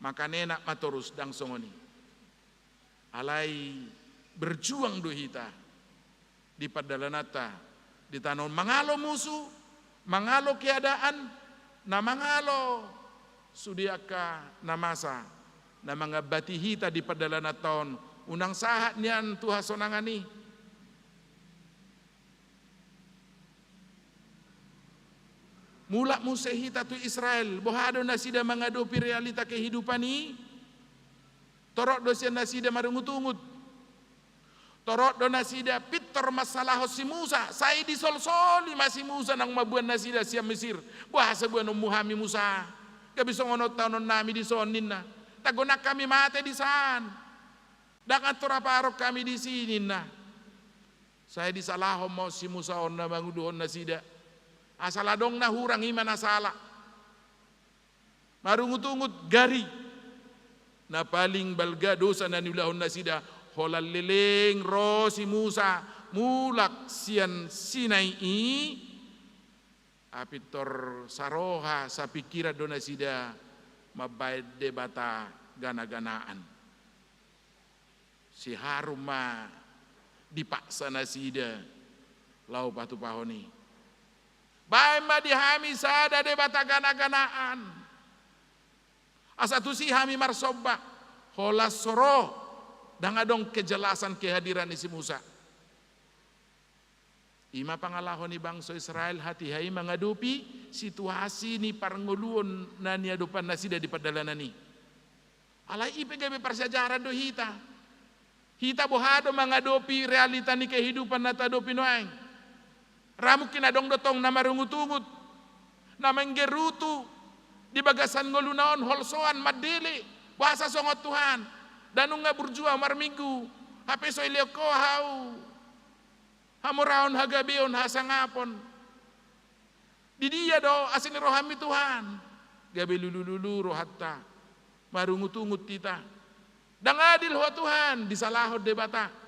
makan enak ma torus, ndang songon i. Alai berjuang do hita di pardalananta di tano on, mangalo musu, mangalo keadaan, na mangalo sude angka na masa na mangambati hita di pardalananta on, unang sahat nian tu hasonangan i. Mulak muse hita tu Israel, boha do nasida mangadopi realita kehidupan i? Torop do sian nasida marungutungut. Torop do nasida pintor mansalahon si Musa, sai disolsoli ma si Musa naung mamboan nasida sian Misir. Boasa boanonmu hami Musa? Gabe songon on taononnami dison, ninna. Tagonan hami mate disan. Ndang antor aparon hami disi, ninna. Sai disalahon ma on si Musa on na manguluhon nasida. Asal adong na hurang, i ma na sala. Marungutungut, gari. Na paling balga dosa na niulahon nasida, holan leleng ro si Musa mulak sian Sinai i, ai pintor saroha sapingkiran do nasida mambaen debata ganaganaan. Si Harun ma dipaksa nasida laho patupahon i. Baen ma di hami sada debata ganaganaan, asa tusi hami marsomba. Holan so ro, ndang adong kejelasan kehadiran ni si Musa. I ma pangalaho ni bangso Israel hatiha i mangadopi situasi ni parngoluon na niadopan nasida di pardalanan i. Alai i pe gabe parsiajaran do hita. Hita boha do mangadopi realita ni kehidupan na tadopi nuaeng. Ra mungkin adong do tong na marungutungut, na manggerutu di bagasan ngoluna on, holsoan, mandele, boasa songon Tuhan? Nda nunga burju ahu marminggu, hape so dilehon Ho ahu hamoraon, hagabeon, hasangapon. Di dia do asi ni rohaMi, Tuhan? Gabe lulululu rohanta, marungutungut hita. Ndang adil Ho, Tuhan, disalahon Debata.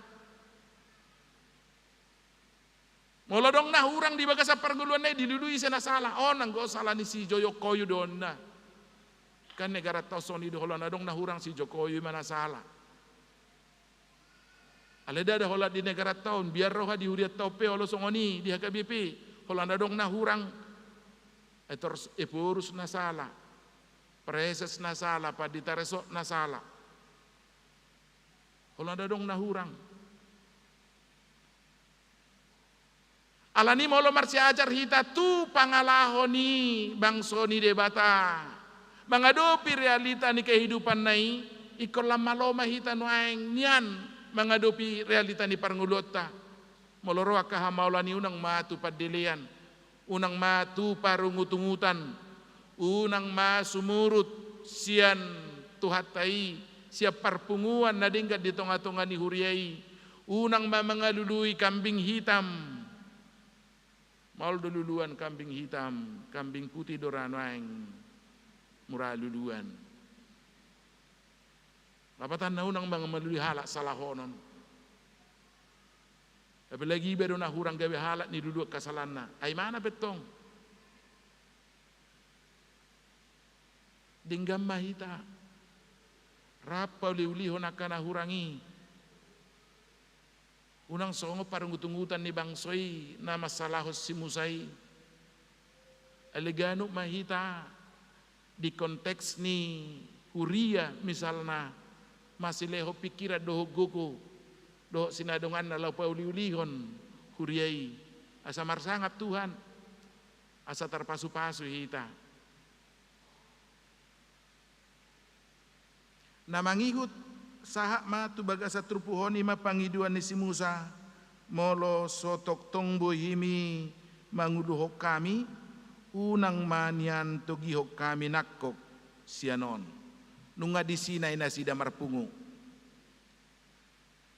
Molo adong na hurang di bagasan parngoluanna i, dilului ise na sala. On, anggo sala ni si Joyo Koyu do on, ninna. Kan negaranta on songon i do, holan adong na hurang, si Jokowi ma na sala. Alai ndada holan di negaranta on, biar roha di hurianta on pe olo songon i, di H K B P, holan adong na hurang, Etor-, Ephorus na sala, Praeses na sala, Pandita Resort na sala. Holan adong na hurang. Alani molo marsiajar hita tu pangalaho ni bangso ni Debata mangadopi realita ni kehidupanna i, ingkon lam malo ma hita nuaeng nian mangadopi realita ni parngoluonta. Molo ro angka hamaolan i, unang ma tu pandelean, unang ma tu parungutungutan, unang ma sumurut sian Tuhanta i, sian parpunguan na denggan di tongatonga ni huria i, unang ma mangalului kambing hitam. Maol do luluan kambing hitam, kambing putih do ra nuaeng mura luluan. Lapatanna, unang mangalului halak salahonon. Apalagi iba do na hurang gabe halak niluluan hasalaanna. Ai ima na pe tong. Denggan ma hita rap pauliulihon angka na hurang i. Unang songon parungutungutan ni bangso i na mansalahon si Musa i. Alai ganup ma hita di konteks ni huria misalna, masilehon pingkiran dohot gogo dohot sinadonganna laho pauliulihon huria i, asa marsangap Tuhan. asa tarpasupasu hita. Na mangihut sahat ma tu bagasan turpuk on, i ma pangidoan ni si Musa: Molo so tongtong bohimi manguluhon hami, unang ma nian togihon hami nangkok sian on. Nunga di Sinai nasida marpungu.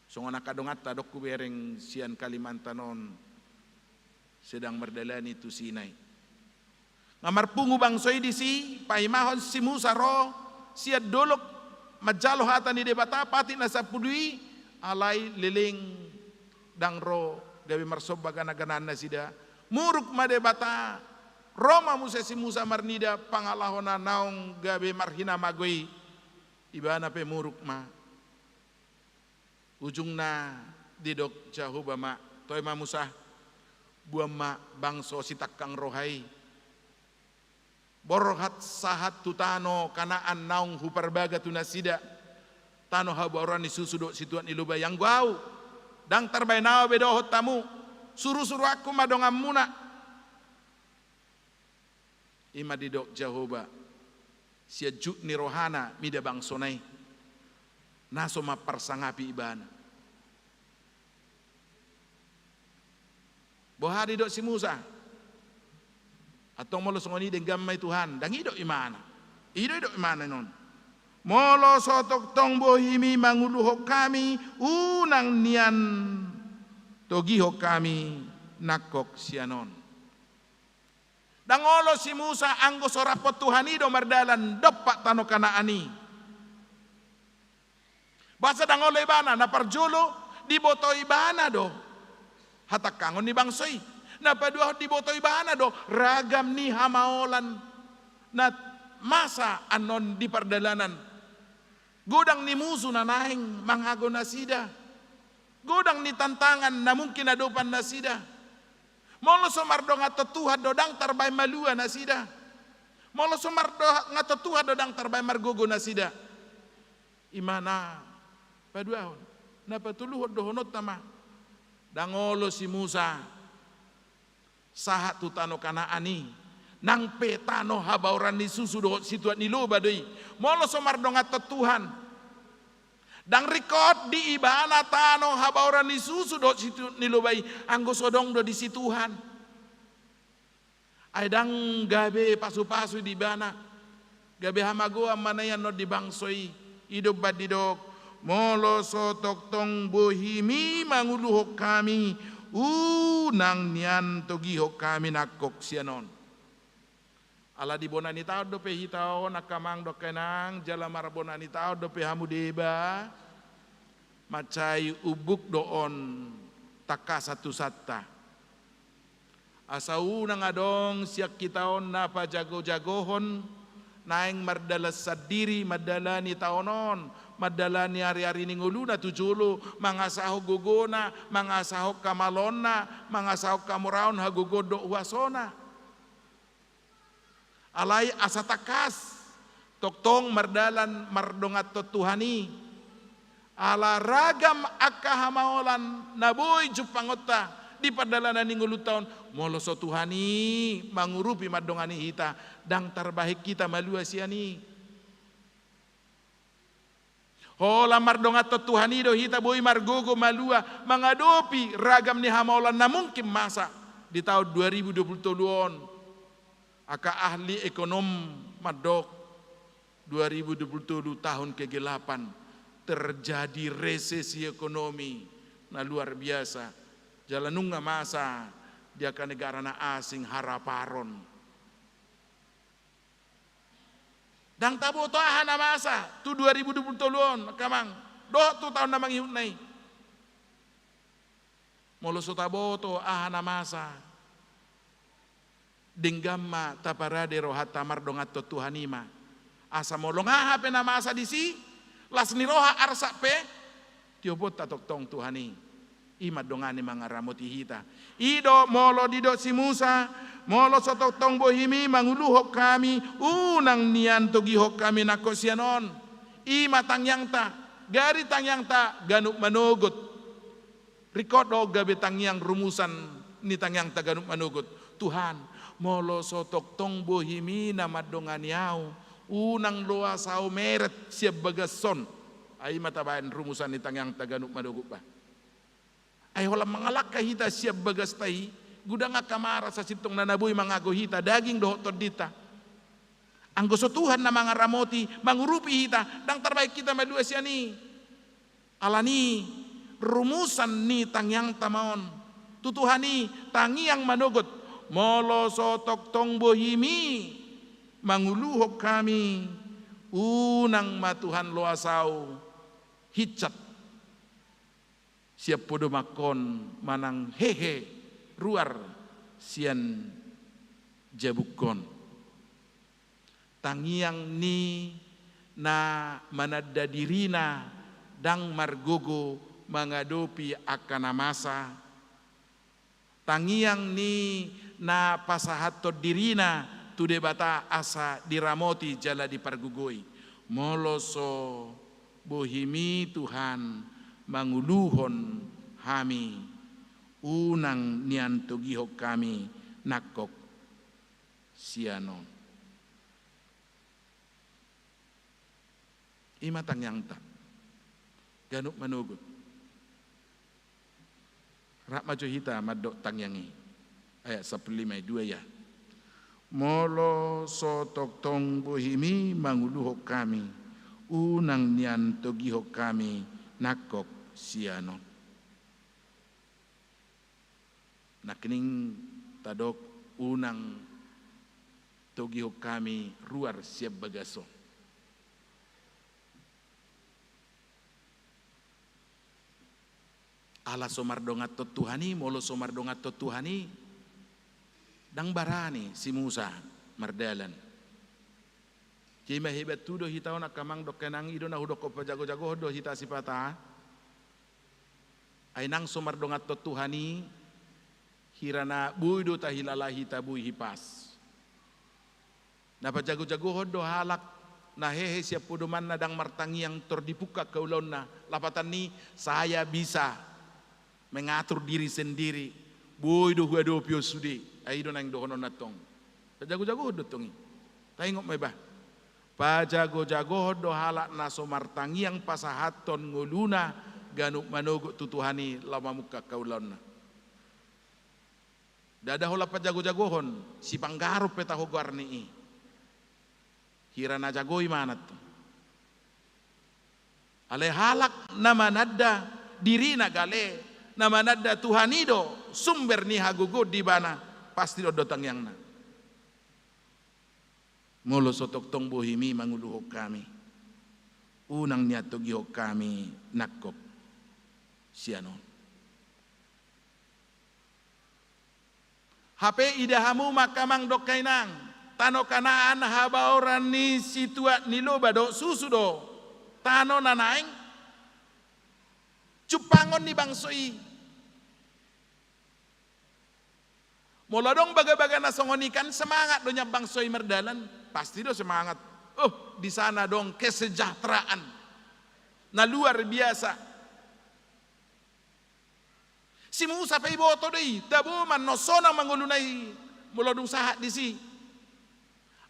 Songon angka donganta, adong hubereng sian Kalimantan on, sedang mardalani tu Sinai. Nga marpungu bangso i disi, paimahon si Musa ro sian dolok manjalo hata ni Debata, patik na sampulu i, alai leleng ndang ro gabe marsomba gana-ganaan nasida. Muruk ma Debata, ro ma muse si Musa marnida, pangalaho na naung gabe marhinamago i, ibana pe muruk ma. Ujungna didok Jahowa ma: Toe ma Musa, boan ma bangso sitangkang roha i, borhat sahat tu tano Kanaan naung huparbaga tu nasida, tano habaoran ni susu dohot situan ni loba i. Anggo ahu, ndang tarbahen ahu be dohot hamu, suru-suruanku ma donganmuna. I ma didok Jahowa, sian jut ni rohana mida bangsona i, na so mamparsangapi ibana. Boha didok si Musa? Antong molo songon i, denggan ma i Tuhan. Ndang i didok ibana. I do didok ibana on: Molo so tongtong bohimi manguluhon hami, unang nian togihon hami nangkok sian on. Ndang olo si Musa anggo so rap Tuhan i do mardalan dompak tano Kanaan i. Boasa ndang olo ibana? Na parjolo, diboto ibana do hatangkangon ni bangso i. Na paduahon, diboto ibana do ragam ni hamaolan na masa annon di pardalanan. Godang ni musu na naeng manghago nasida. Godang ni tantangan na mungkin adopan nasida. Molo so mardongan tu Tuhan do, ndang tarbahen malua nasida. Molo so mardongan tu Tuhan do, ndang tarbahen margogo nasida. I ma na paduahon. Na patoluhon, dohononta ma: Ndang olo si Musa sahat tu tano Kanaan i, nang pe tano habaoran ni susu dohot situan ni loba do i, molo so mardongan tu Tuhan. Ndang ringkot di ibana tano habaoran ni susu dohot situan ni loba i, anggo so adong do disi Tuhan. Ai ndang gabe pasu-pasu di ibana. Gabe hamagoan ma na i annon di bangso i. I do umbahen didok: Molo so tongtong bohimi manguluhon hami, unang nian togihon hami nangkok sian on. Ala di bona ni taon dope hita on, angka amang dohot angka inang, jala marbona ni taon dope hamu deba, mansai umbuk do on tangkas tu santa. Asa unang adong sian hita on na pajago-jagohon, naeng mardalan sandiri, mandalani taon on, mandalani ari-ari ni ngoluna tu jolo, mangasahon gogona, mangasahon hamaloonna, mangasahon hamoraon, hagogoon dohot huasona. Alai asa tangkas tongtong mardalan mardongan tu Tuhan i. Ala ragam angka hamaolan na boi jumpangonta di pardalanan ni ngolunta on, molo so Tuhan i mangurupi mandongani hita, ndang tarbahen hita malua sian i. Holan mardongan tu Tuhan i do hita boi margogo malua mangadopi ragam ni hamaolan na mungkin masa di taon dua ribu dua puluh tolu on. Angka ahli ekonom mandok, dua ribu dua puluh tolu tahun kegelapan, terjadi resesi ekonomi na luar biasa. Jala nunga masa di angka negara na asing haraparon. Ndang taboto aha na masa tu dua ribu dua puluh tolu on, angka amang, dohot tu taon na mangihutna i. Molo so taboto aha na masa, denggan ma taparade rohanta mardongan tu Tuhan i ma. Asa molo nunga aha pe na masa disi, las ni roha, arsak pe, tioponta tongtong Tuhan i. I mandongani, mangaramoti hita. I do molo didok si Musa, molo so tongtong bohimi manguluhon hami, unang nian togihon hami nangkok sian on. I ma tangiangta, gari tangiangta ganup manogot. Ringkot do gabe tangiang rumusan ni tangiangta ganup manogot. Tuhan, molo so tongtong bohimi na mandongani ahu, unang loas ahu meret sian bagas on. Ai ma tabaen rumusan ni tangiangta ganup manogot, bah. Ai holan mangalangka hita sian bagasta i, godang angka mara sasintongna na boi mangago hita, daging dohot tondinta. Anggo so Tuhan na mangaramoti, mangurupi hita, ndang tarbahen hita malua sian i. Alani, rumusan ni tangiangta ma on. Tu Tuhan i tangiang manogot, molo so tongtong bohimi manguluhon hami, unang ma Tuhan loas ahu hinsat sian podomanhon manang hehe ruar sian jabungkon. Tangiang ni na mananda dirina ndang margogo mangadopi angka na masa. Tangiang ni na pasahathon dirina tu Debata asa diramoti jala dipargogoi. Molo so bohimi Tuhan manguluhon hami, unang nian togihon hami nangkok sian on. I ma tangiangta ganup manogot. Rap ma jo hita mandok tangiang i. Ayat sampulu lima i, dua ya. Molo so tongtong bohimi manguluhon hami, unang nian togihon hami nangkok sian on. Nangkining tadok, unang togihon hami ruar sian bagas on. Ala so mardonganhon Tuhan i, molo so mardonganhon Tuhan i, ndang barani si Musa mardalan. Jadi ma hebat tu do hita on angka amang dohot inang, i do na hudokkon, pajagojagohon do hita sipata. Ai nang so mardonganhon Tuhan i, hira na boi do tahilala hita boi hipas. Na pajagojagohon do halak na hehe sian podomanna ndang martangiang tor dipungka angka ulaonna, lapatan ni saya bisa mengatur diri sendiri, boi do huadopi on sude, ai i do naeng dohononna tong. Pajagojagohon do tong i. Taingot ma i bah. Pajagojagohon do halak na so martangiang pasahathon ngoluna ganup manogot tu Tuhan i laho mamungka angka ulaonna. Ndada holan pajagojagohon, sipanggaron pe taho goarni i. Hira na jago i manat. Alai halak na mananda dirina gale, na mananda Tuhan i do sumber ni hagogoon di ibana, pasti on do tangiangna. Molo so tongtong bohimi manguluhon hami, unang nian togihon hami nangkok sian on. Hape ida hamu ma angka amang dohot inang, tano Kanaan habaoran ni situak ni loba dohot susu do, tano na naeng jumpangon ni bangso i. Molo adong bagabaga na songon i kan semangat do nian bangso i mardalan, pasti do semangat. Oh, di sana adong kesejahteraan na luar biasa. Si Musa pe iboto do i, tabo ma nonsonan ma ngoluna i molo dung sahat disi.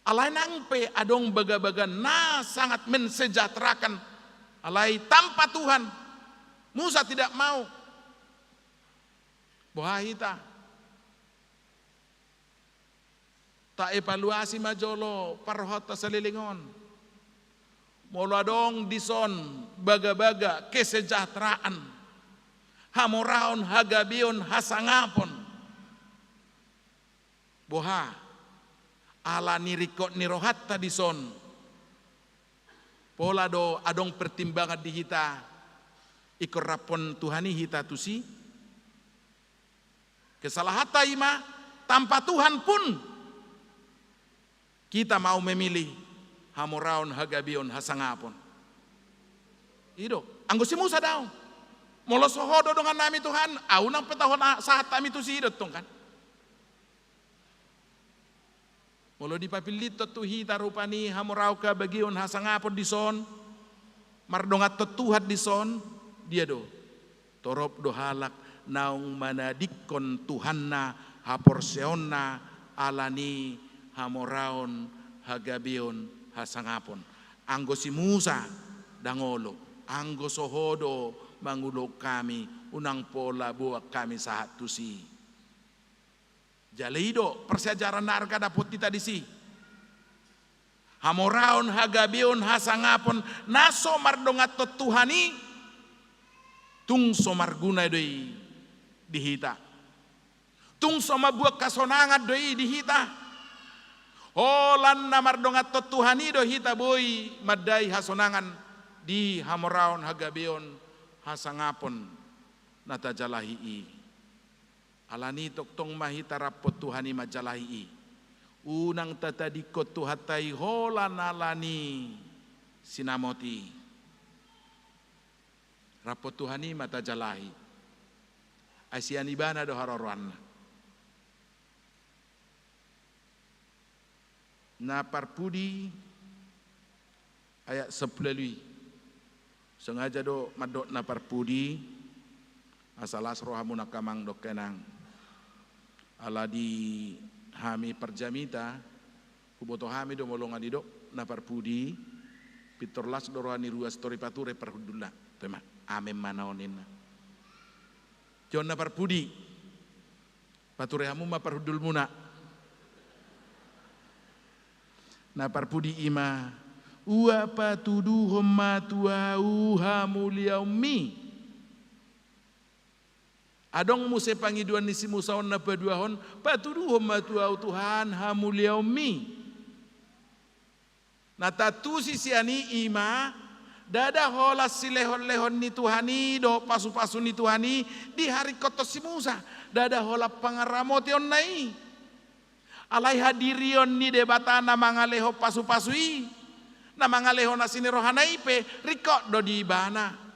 Alai nang pe adong bagabaga na sangat mensejahterakan, alai tanpa Tuhan, Musa tidak mau. Boha hita? Taevaluasi ma jolo parrohaonta saleleng on. Molo adong dison bagabaga kesejahteraan, hamoraon, hagabeon, hasangapon, boha? Ala ni ringkot ni rohanta dison, pola do adong pertimbangan di hita, ingkon raphon Tuhan i hita tusi? Kesalahanta i ma, tanpa Tuhan pun kita mau memilih hamoraon, hagabeon, hasangapon. I do. Anggo si Musa daong. Molo so Ho do dongannami Tuhan, ahu nang pe taho na sahat hami tusi, i do tong kan. Molo dipapillithon tu hita rupani hamoraon, habageon, hasangapon dison, mardonganhon Tuhan dison, dia do? Torop do halak naung manadingkon Tuhanna haporseaonna ala ni hamoraon, hagabeon, hasangapon. Anggo si Musa, ndang olo, anggo so Ho do mangulohon hami, unang pola boan hami sahat tusi. Jala i do parsiajaran na arga dapot hita disi. Hamoraon, hagabeon, hasangapon na so mardonganhon Tuhan i, tung so marguna do i di hita. Tung so mambuat hasonangan do i di hita. Holan na mardonganhon Tuhan i do hita boi mandai hasonangan di hamoraon, hagabeon, hasangapon na tajalahi i. Ala ni i tongtong ma hita raphon Tuhan i manjalahi i. Unang tatadingkon Tuhanta i holan ala ni sinamot i. Raphon Tuhan i ma tajalahi. Ai sian Ibana do haroroanna. Na parpudi ayat sampulu ualu i. Sengaja do mandok na parpudi, asa las rohamuna angka amang dohot inang. Ala di hami parjamita, huboto hami do molo nga didok na parpudi, pintor las do roha ni ruas tor dipature parhundulna. Toe ma, amen ma na on ninna. Jolo na parpudi. Pature hamu ma parhundulmuna. Na parpudi i ma, ua patuduhon ma tu ahu hamuliaonmi. Adong muse pangidoan ni si Musa on na paduahon, patuduhon ma tu ahu Tuhan hamuliaonmi. Na taantusi sian i i ma, ndada holan silehonlehon ni Tuhan i dohot pasupasu ni Tuhan i diharingkothon si Musa, ndada holan pangaramotionna i. Alai hadirion ni Debata na mangalehon pasupasu i, na mangalehon asi ni rohana i pe ringkot do di ibana.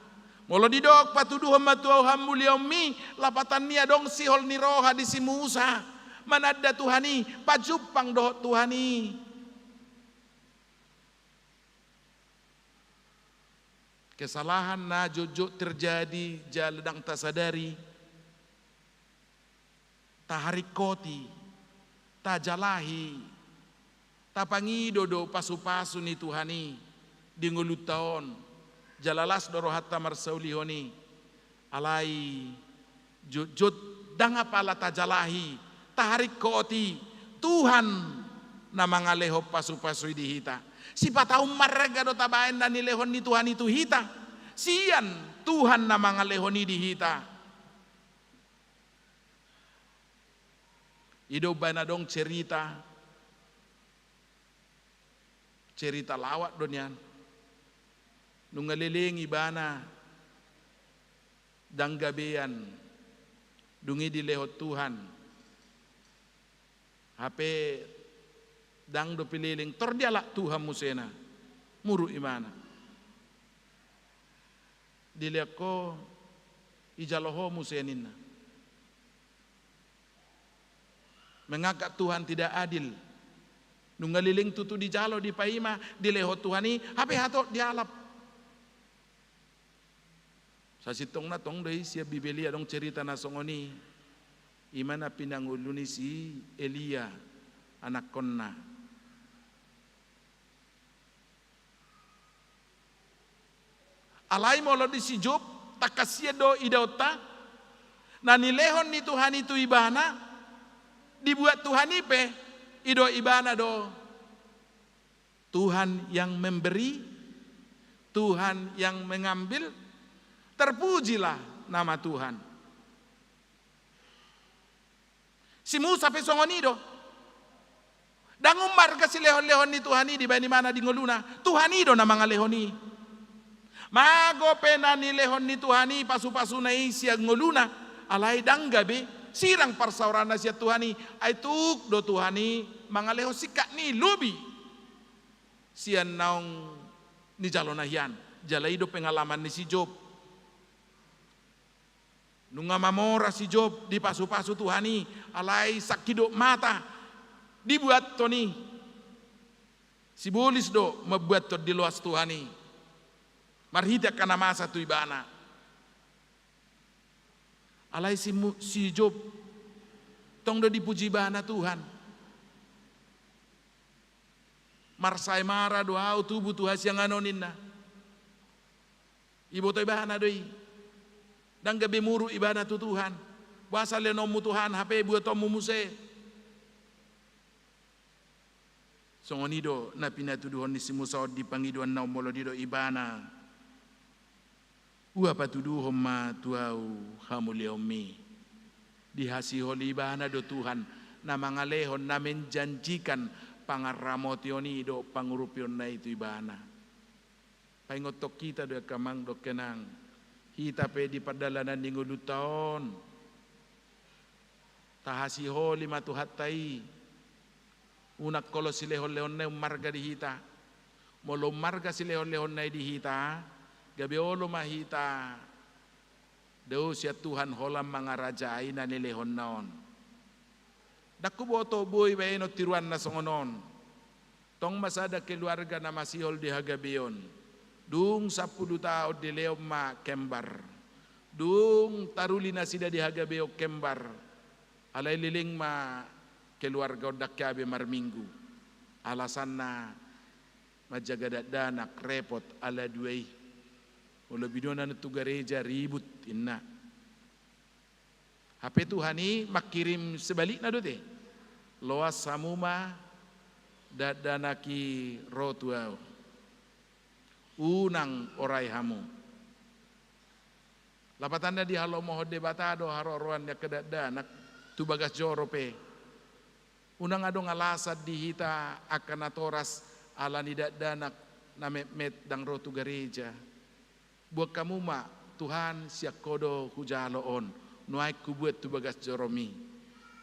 Molo didok patuduhon ma tu ahu hamuliaonmi, lapatan ni i adong sihol ni roha di si Musa mananda Tuhan i, pajumpang dohot Tuhan i. Kesalahan na jotjot terjadi jala ndang tasadari, taharingkoti, tajalahi, tapangido do pasupasu ni Tuhan i di ngolunta on, jala las do rohanta marsaulihon i. Alai jotjot ndang apala tajalahi, taharingkoti, Tuhan na mangalehon pasupasu i di hita. Sipata on marga do tabaen na nilehon ni Tuhan i tu hita, sian Tuhan na mangalehon i di hita. I do umbaen adong cerita, cerita lawat do nian. Nunga leleng ibana, ndang gabean, dung i dilehon Tuhan. Hape ndang dope leleng, tor dialap Tuhan musena. Muruk ibana. Dilehon ho, ijalo ho muse ninna. Menganggap Tuhan tidak adil. Nunga leleng tutu dijalo, dipaima, dilehon Tuhan i, hape hatop dialap. Sasintongna tong do i sian Bibel i adong cerita na songon i. I ma na pinangolu ni si Elia, anakkonna. Alai molo di si Job, tangkas sian do idaonta, na nilehon ni Tuhan i tu ibana, dibuat Tuhan i pe, i do ibana do. Tuhan yang memberi, Tuhan yang mengambil, terpujilah nama Tuhan. Si Musa pe songon i do. Ndang ummarga silehonlehon ni Tuhan i dibaen ibana di ngoluna. Tuhan i do na mangalehon i. Mago pe na nilehon ni Tuhan i pasupasuna i sian ngoluna, alai ndang gabe, sirang parsaoranna sian Tuhan i. Ai tuk do Tuhan i mangalehon singkat ni lobi sian naung nijalona hian. Jala i do pengalaman ni si Job. Nunga mamora si Job dipasupasu Tuhan i, alai sangkidop mata dibuathon i. Sibolis do mambuathon diloas Tuhan i marhite angka na masa tu ibana. Alai si, mu- si Job, tong do dipuji ibana Tuhan. Marsaemara do au tubu tu hasiangan on ninna. Iboto ibana do i. Ndang gabe muruk ibana tu Tuhan. Boasa lehononmu Tuhan, hape buatonmu muse. Songon i do na pinatuduhon ni si Musa on di pangidoanna on molo didok ibana. Ua patuduhon ma tu au hamuliaonmi. Dihasiholi ibana do Tuhan na mangalehon, na menjanjikan pangaramotion i do pangurupionna i tu ibana. Paingothon hita do angka amang dohot inang, hita pe di pardalanan ni ngolunta on, tahasiholi ma Tuhanta i. Unang olo silehonlehonna i ummarga di hita. Molo ummarga silehonlehonna i di hita, gabe olo ma hita dao sian Tuhan holan mangarajai na nilehonna on. Ndang huboto boi baenon tiruanna songon on. Tong ma sada keluarga na masihol di hagabeon. Dung sampulu taon dilehon ma kembar. Dung taruli nasida di hagabeon kembar. Alai leleng ma keluarga on, ndang hea be marminggu. Alasanna manjaga dakdanak repot ala dua i. Molo binoan tu gareja ribut inna. Hape Tuhan i mangkirim sebalikna do te. Loas hamu ma dakdanak i ro tu au. Unang orai hamu. Lapatanna dihalomohon Debata do haroroan ni angka dakdanak tu bagas joro pe. Unang adong alasan di hita angka natoras ala ni dakdanak na metmet ndang ro tu gareja. Boan hamu ma, Tuhan, sian Ho do hujalo on, nuaeng hubuat tu bagas joromi.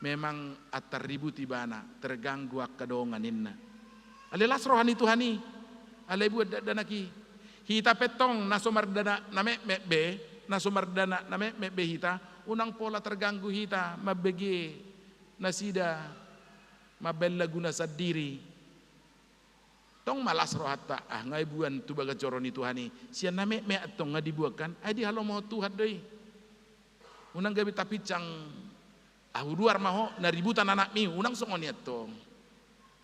Memang antar ribut ibana, terganggu angka dongan ninna. Alai las roha ni Tuhan i, alai buat dakdanak i. Hita pe tong na so mardakdanak na metmet be, na so mardakdanak na metmet be hita, unang pola terganggu hita mambege nasida mambaen laguna sandiri. Tong ma las rohanta, ah, nga dibuan tu bagas joro ni Tuhan i. Sian na metmet antong nga dibuan kan, ai dihalomohon Tuhan do i. Unang gabe tapinsang, ah, huduar ma ho, na ributan anakmi, unang songon i antong.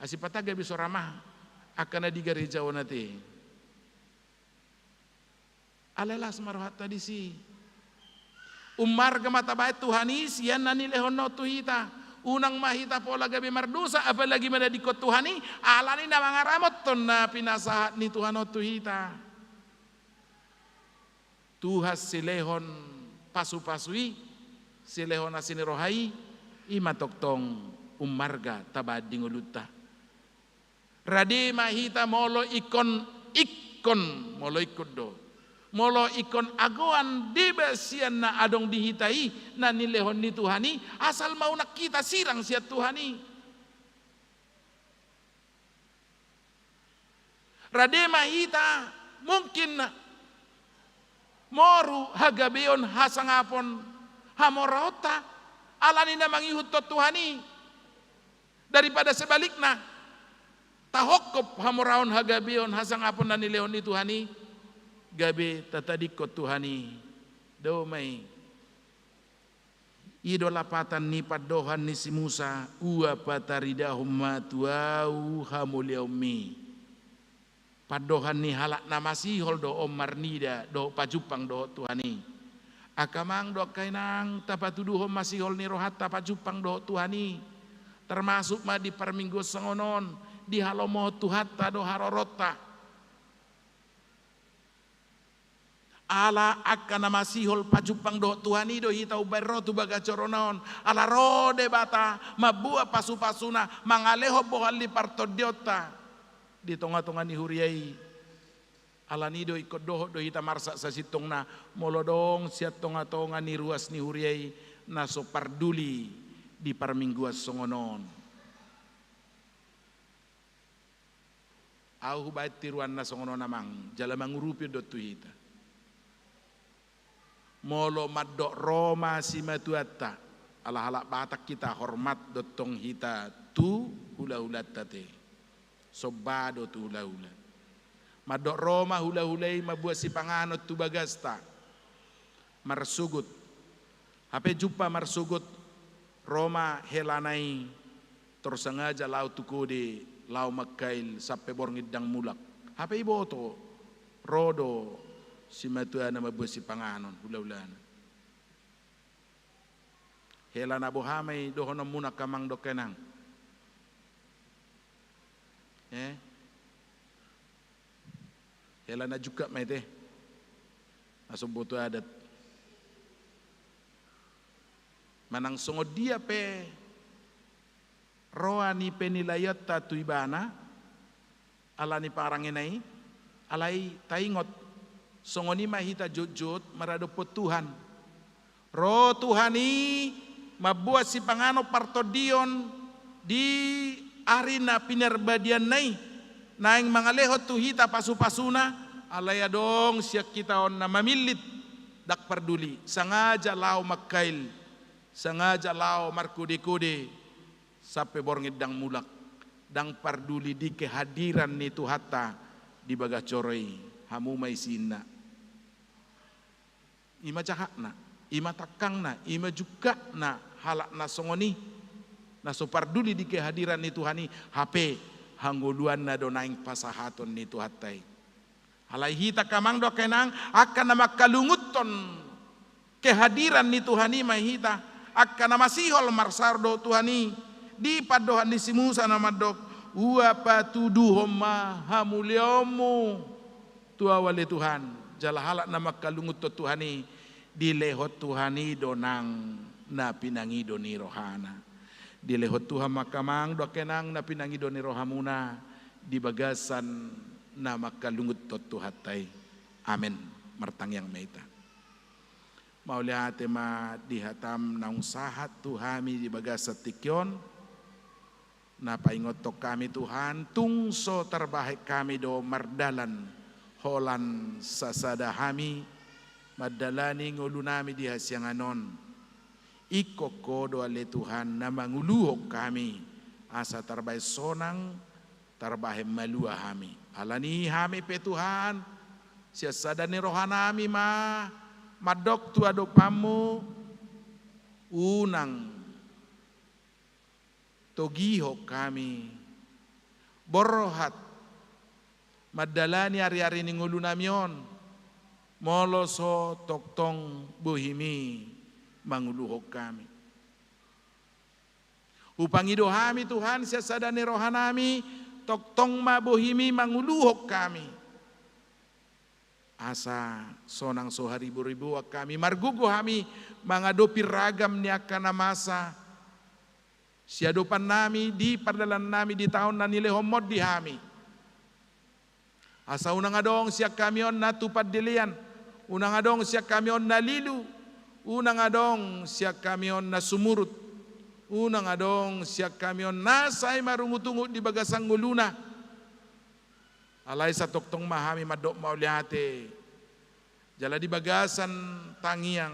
Asi pata gabe so ra ma angka na di gareja on ate. Alai las ma rohanta disi. Ummarga ma tabaen Tuhan i sian na nilehonna on tu hita. Unang ma hita pola gabe mardosa, apalagi manadingkon Tuhan i, ala ni na mangaramothon na pinasahat ni Tuhan on tu hita. Tuhan silehon pasupasu i, silehon asi ni roha i, i ma tongtong ummarga tabaen di ngolunta. Rade ma hita molo ingkon, ingkon, molo ingkon do. Molo ingkon agoan deba sian na adong di hita i, na nilehon ni Tuhan i, asal ma unang hita sirang sian Tuhan i. Rade ma hita mungkin moru hagabeon, hasangapon, hamoraonta, ala ni na mangihuthon Tuhan i. Daripada sebalikna, tahophop hamoraon, hagabeon, hasangapon na nilehon ni Tuhan i, gabe tatadingkon Tuhan i. Dao ma i. I do lapatan ni pandohan ni si Musa, ua pataridahon ma tu au hamuliaonmi. Pandohan ni halak na masihol do on marnida dohot pajumpang dohot Tuhan i. Angka amang dohot angka inang, tapatuduhon ma sihol ni rohanta pajumpang dohot Tuhan i. Termasuk ma di parmingguon songon on, dihalomohon Tuhanta do haroronta. Ala angka na masihol pajumpang dohot Tuhan i do hita umbaen ro tu bagas jorona on. Ala ro Debata mamboan pasupasuna, mangalehon bohal ni partondionta di tongatonga ni huria i. Ala ni do ingkon dohot do hita marsak sasintongna, molo adong sian tongatonga ni ruas ni huria i na so parduli di parmingguan songon on. Au hubaen tiruanna songon on amang, jala mangurupi on do tu hita. Molo mandok ro ma simatuanta, ala halak Batak hita, hormat do tong hita tu hulahulanta te. Somba do tu hulahula. Mandok ro ma hulahula i mamboan sipanganon tu bagasta. Marsogot. Hape jumpa marsogot, ro ma helana i, tor sangaja laho tu kode, laho mangkail sampe borngin ndang mulak. Hape iboto, ro do simatuana mamboan sipanganon, hulahulana. Hela na boha ma i dohononmuna angka amang dohot inang? Eh? Hela na jungkat ma i te, na so umboto adat. Manang songon dia pe roha ni penilaianta tu ibana, ala ni parangena i, alai taingot, songon i ma hita jotjot maradophon Tuhan. Ro Tuhan i mamboan sipanganon partondion di ari na pinarbadianna i, naeng mangalehon tu hita pasupasuna, alai adong sian hita on na mamillit, ndang parduli, sangaja laho mangkail, sangaja laho markodekode, sampe borngin ndang mulak, ndang parduli di kehadiran ni Tuhanta di bagas joro i, hamu ma isiinna. I ma jahatna, i ma tangkangna, i ma jungkatna halak na songon i, na so parduli di kehadiran ni Tuhan i, hape hangoluanna do naeng pasahaton ni Tuhanta i. Alai hita angka amang dohot inang, angka na mangkalungunhon kehadiran ni Tuhan i ma hita, angka na masihol marsaor dohot Tuhan i, di pandohan ni si Musa na mandok, ua patuduhon ma hamuliaonmu tu ahu ale Tuhan. Jala halak na mangkalungunhon Tuhan i, dilehon Tuhan i do nang na pinangido ni rohana. Dilehon Tuhan ma angka amang dohot inang na pinangido ni rohamuna di bagasan na mangkalungunhon Tuhanta i. Amen. Martangiang ma hita. Mauliate ma di hatam naung sahat tu hami di bagasan tingki on, na paingothon hami Tuhan, tung so tarbahen hami do mardalan holan sasada hami mandalani ngolunami di hasiangan on. Ingkon Ho do ale Tuhan na manguluhon hami, asa tarbahen sonang, tarbahen malua hami. Alani i hami pe Tuhan, sian sada ni rohanami ma mandok tu adopanmu, unang togihon hami borhat mandalani ariari ni ngolunami on, molo so tongtong bohimi manguluhon hami. Hupangido hami Tuhan sian sada ni rohanami, tongtong ma bohimi manguluhon hami. Asa sonang so hariboriboan hami, margogo hami mangadopi ragam ni angka na masa siadopannami di pardalannami di taon na nilehonmu on di hami. Asa unang adong sian hami on na tu pandelean, unang adong sian hami on na lilu, unang adong sian hami on na sumurut, unang adong sian hami on na sai marungutungut di bagasan ngoluna. Alai satongtong ma hami mandok mauliate, jala di bagasan tangiang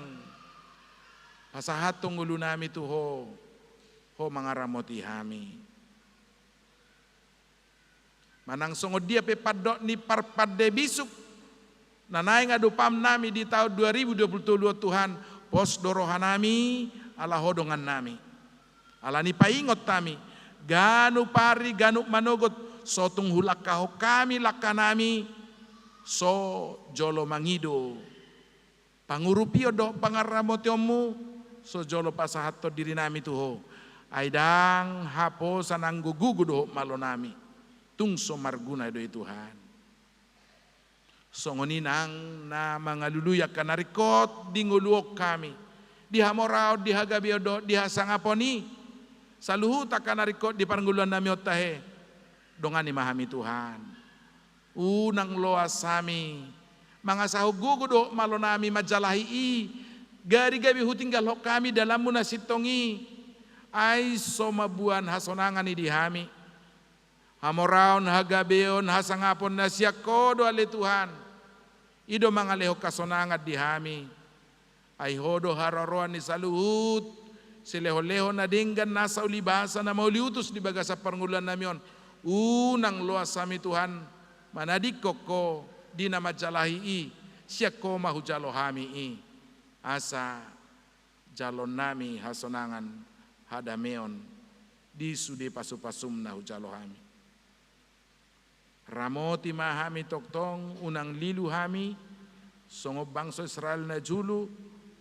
pasahathon ngolunami tu Ho, Ho mangaramoti hami. Manang songon dia pe pandok ni parpande bisuk na naeng adopannami di taon dua ribu dua puluh tolu on Tuhan, pos do rohanami ala Ho dongannami. Alani paingot hami, ganup ari ganup manogot, so tung hulangkahon hami langkanami, so jolo mangido pangurupion dohot pangaramotionmu, so jolo pasahathon dirinami tu Ho. Ai ndang haposan anggo gogo dohot malonami, tung so marguna do i Tuhan. Songon i nang na mangalului angka na ringkot di ngolu on hami, di hamoraon, di hagabeon dohot di hasangapon i, saluhut angka na ringkot di parngoluannami on tahe. Dongani ma hami Tuhan. Unang loas hami mangasahon gogo dohot malonami manjalahi i, gari gabe hutinggalhon hami dalanmu na sintong i, ai so mamboan hasonangan i di hami. Hamoraon, hagabeon, hasangapon na sian Ho do ale Tuhan, i do mangalehon hasonangan di hami. Ai Ho do haroroan ni saluhut silehonlehon na denggan, nasa ulibasa na mauliutus di bagasan parngoluannami on. Unang loas hami Tuhan manadingkon Ho di na manjalahi i, sian Ho ma hujalo hami i. Asa Jaloonnami hasonangan, hadameon, di sude pasu-pasum na hujalo hami. Ramoti ma hami tongtong, unang lilu hami, songon bangso Israel na jolo,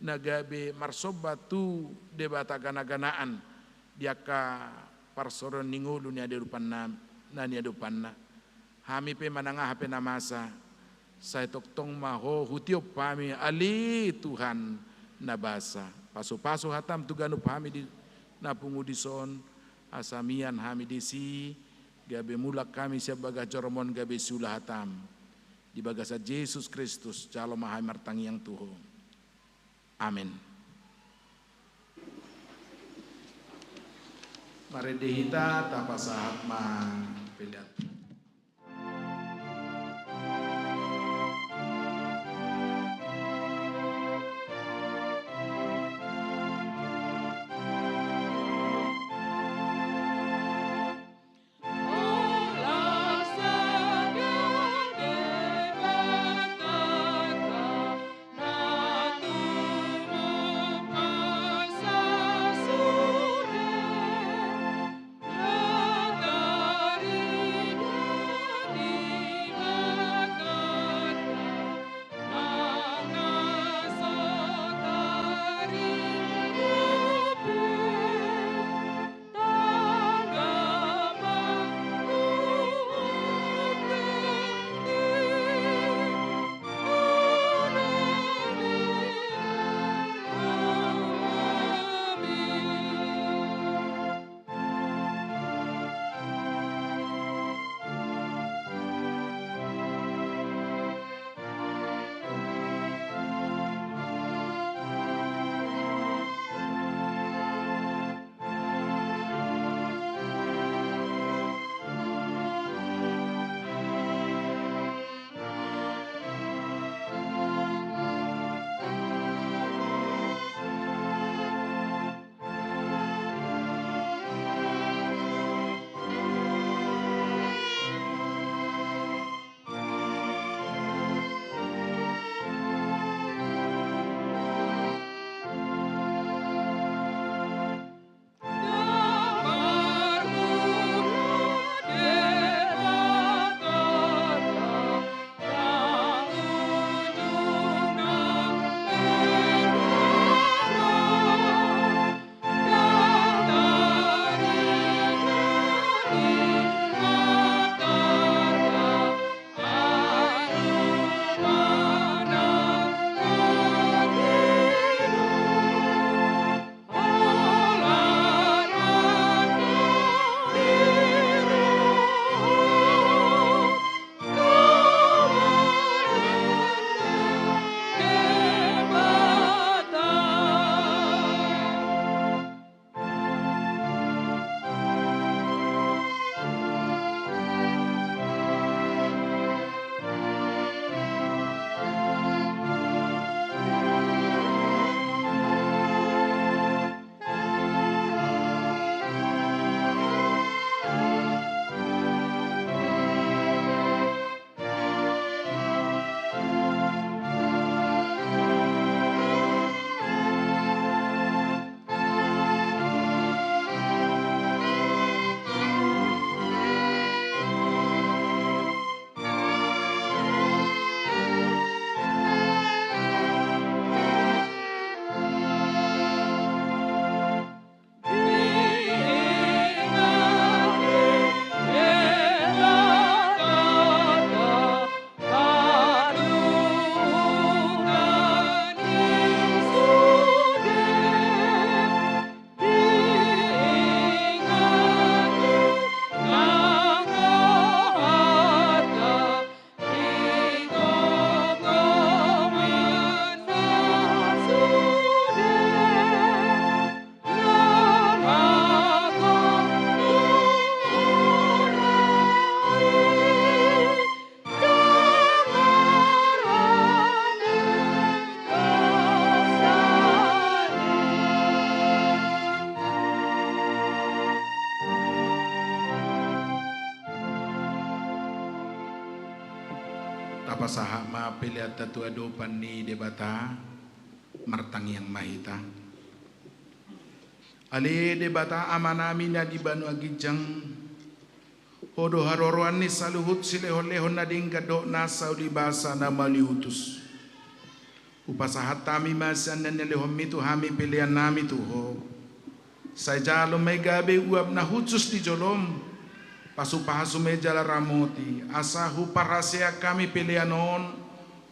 na gabe marsomba tu debata gana-ganaan, di angka parsorion ni ngolu ni adopan na, na niadopanna. Hami pe manang aha pe na masa, sai tongtong ma Ho hutiop hami, ale Tuhan na basa. Pasu-pasu hataM tu ganup hami di na pungu dison, asa mian hami disi, gabe mulak hami sian bagas joroMon gabe siula hataM. Di bagasan Jesus Kristus, jalo ma hami martangiang tu Ho. Amen. Marende hita, tapasahat ma pelean. Tapasahat ma peleanta tu adopan ni Debata, martangiang ma hita. Ale Debata Amanami na di banua ginjang, Ho do haroroan ni saluhut silehonlehon na denggan dohot nasa ulibasa na mauliutus. Hupasahat hami ma sian na nilehonmi tu hami peleannami tu Ho. Sai jalo ma i gabe uap na hushus di jolom. Pasupasu ma i jala ramoti, asa huparhaseang hami pelean on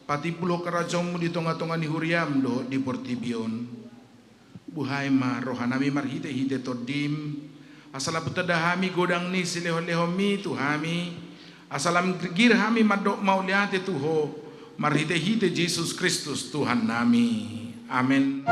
patimbulhon harajaonmu di tongatonga ni huriam dohot di portibi on. Buhai ma rohanami marhitehite Tondim, asa lam tanda hami godang ni silehonlehonmi tu hami, asa lam girgir hami mandok mauliate tu Ho, marhitehite Jesus Kristus Tuhannami. Amen.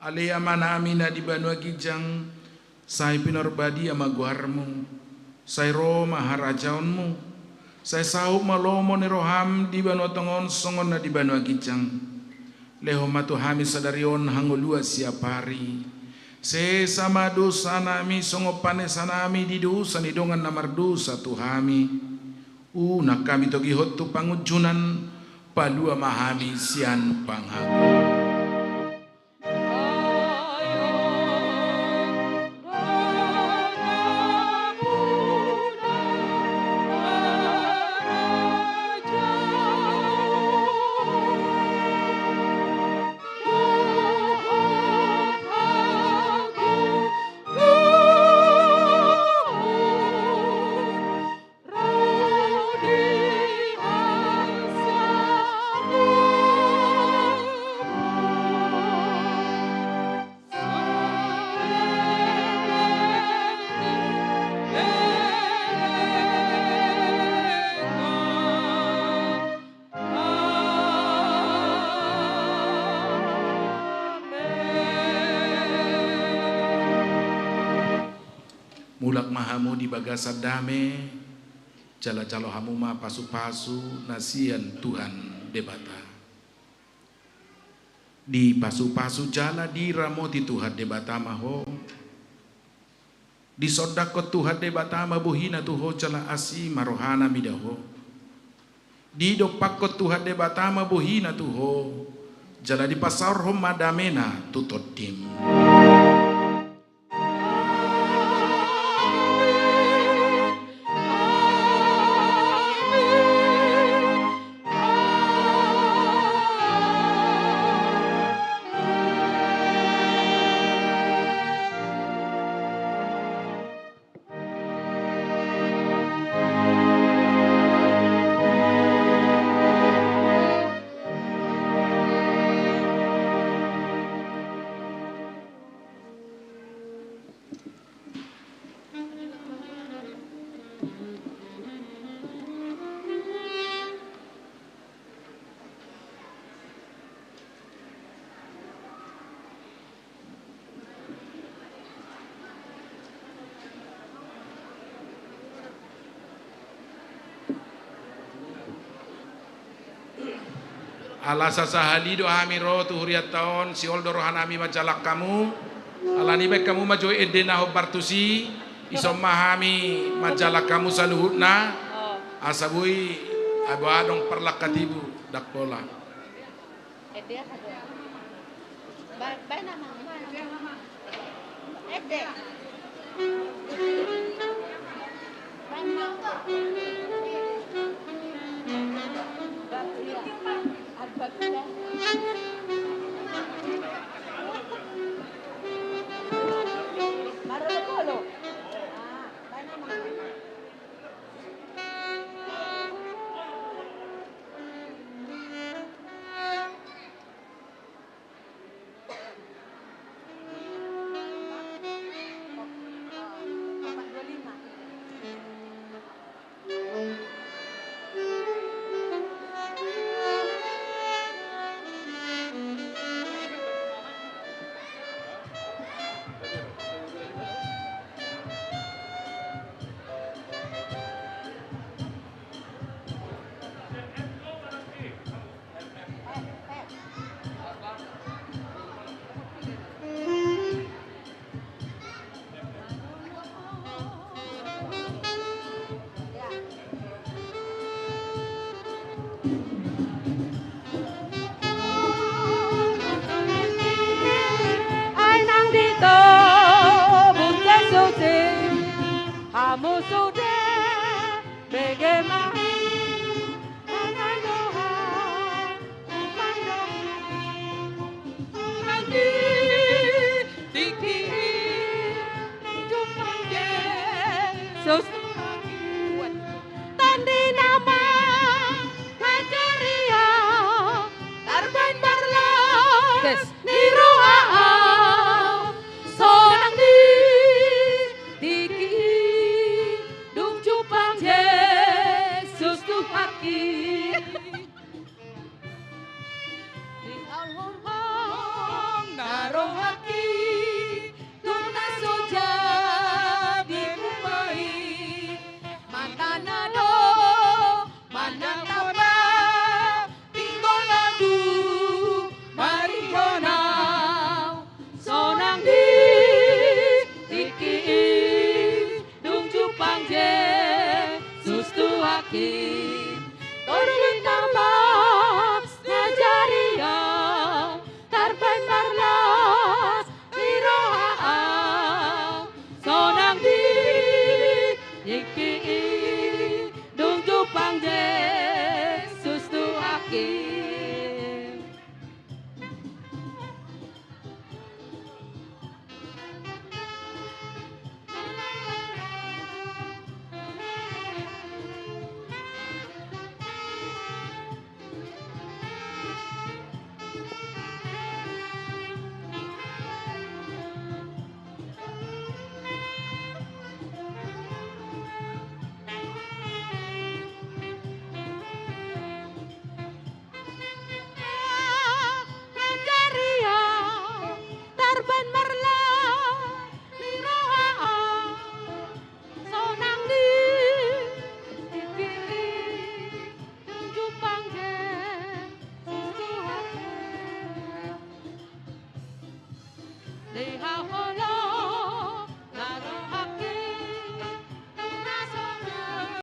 Ale Amanami na di banua ginjang, sai pinarbadia ma goarmu, sai ro ma harajaonmu, sai saut ma lomo ni roham di banua tonga on songon na di banua ginjang. Lehon ma tu hami sadari on hangoluan siap ari. Sesa ma dosanami songon panesanami di dosa ni dongan na mardosa tu hami. Unang hami togihon tu pangunjunan, palua ma hami sian pangago. Mulak ma hamu di bagasan dame, jala jalo hamu ma pasupasu na sian Tuhan Debata. Dipasupasu jala diramoti Tuhan Debata ma ho. Disondangkon Tuhan Debata ma bohina tu ho jala asi ma rohana mida ho. Didompakkon Tuhan Debata ma bohina tu ho, jala dipasaorhon ma damena tu tondim. Ala sasahali do hami ro tu hurianta on, sihol do rohanami manjalang hamu. Alani baen hamu ma jo ende na hombar tusi, dison ma hami manjalang hamu saluhutna. Asa boi, ai boha adong parlangkatibu, ndang pola. Ende aha do? Ba-, baen amang, baen amang. Ende. Baen amang. Ba-, iya. Apa kita?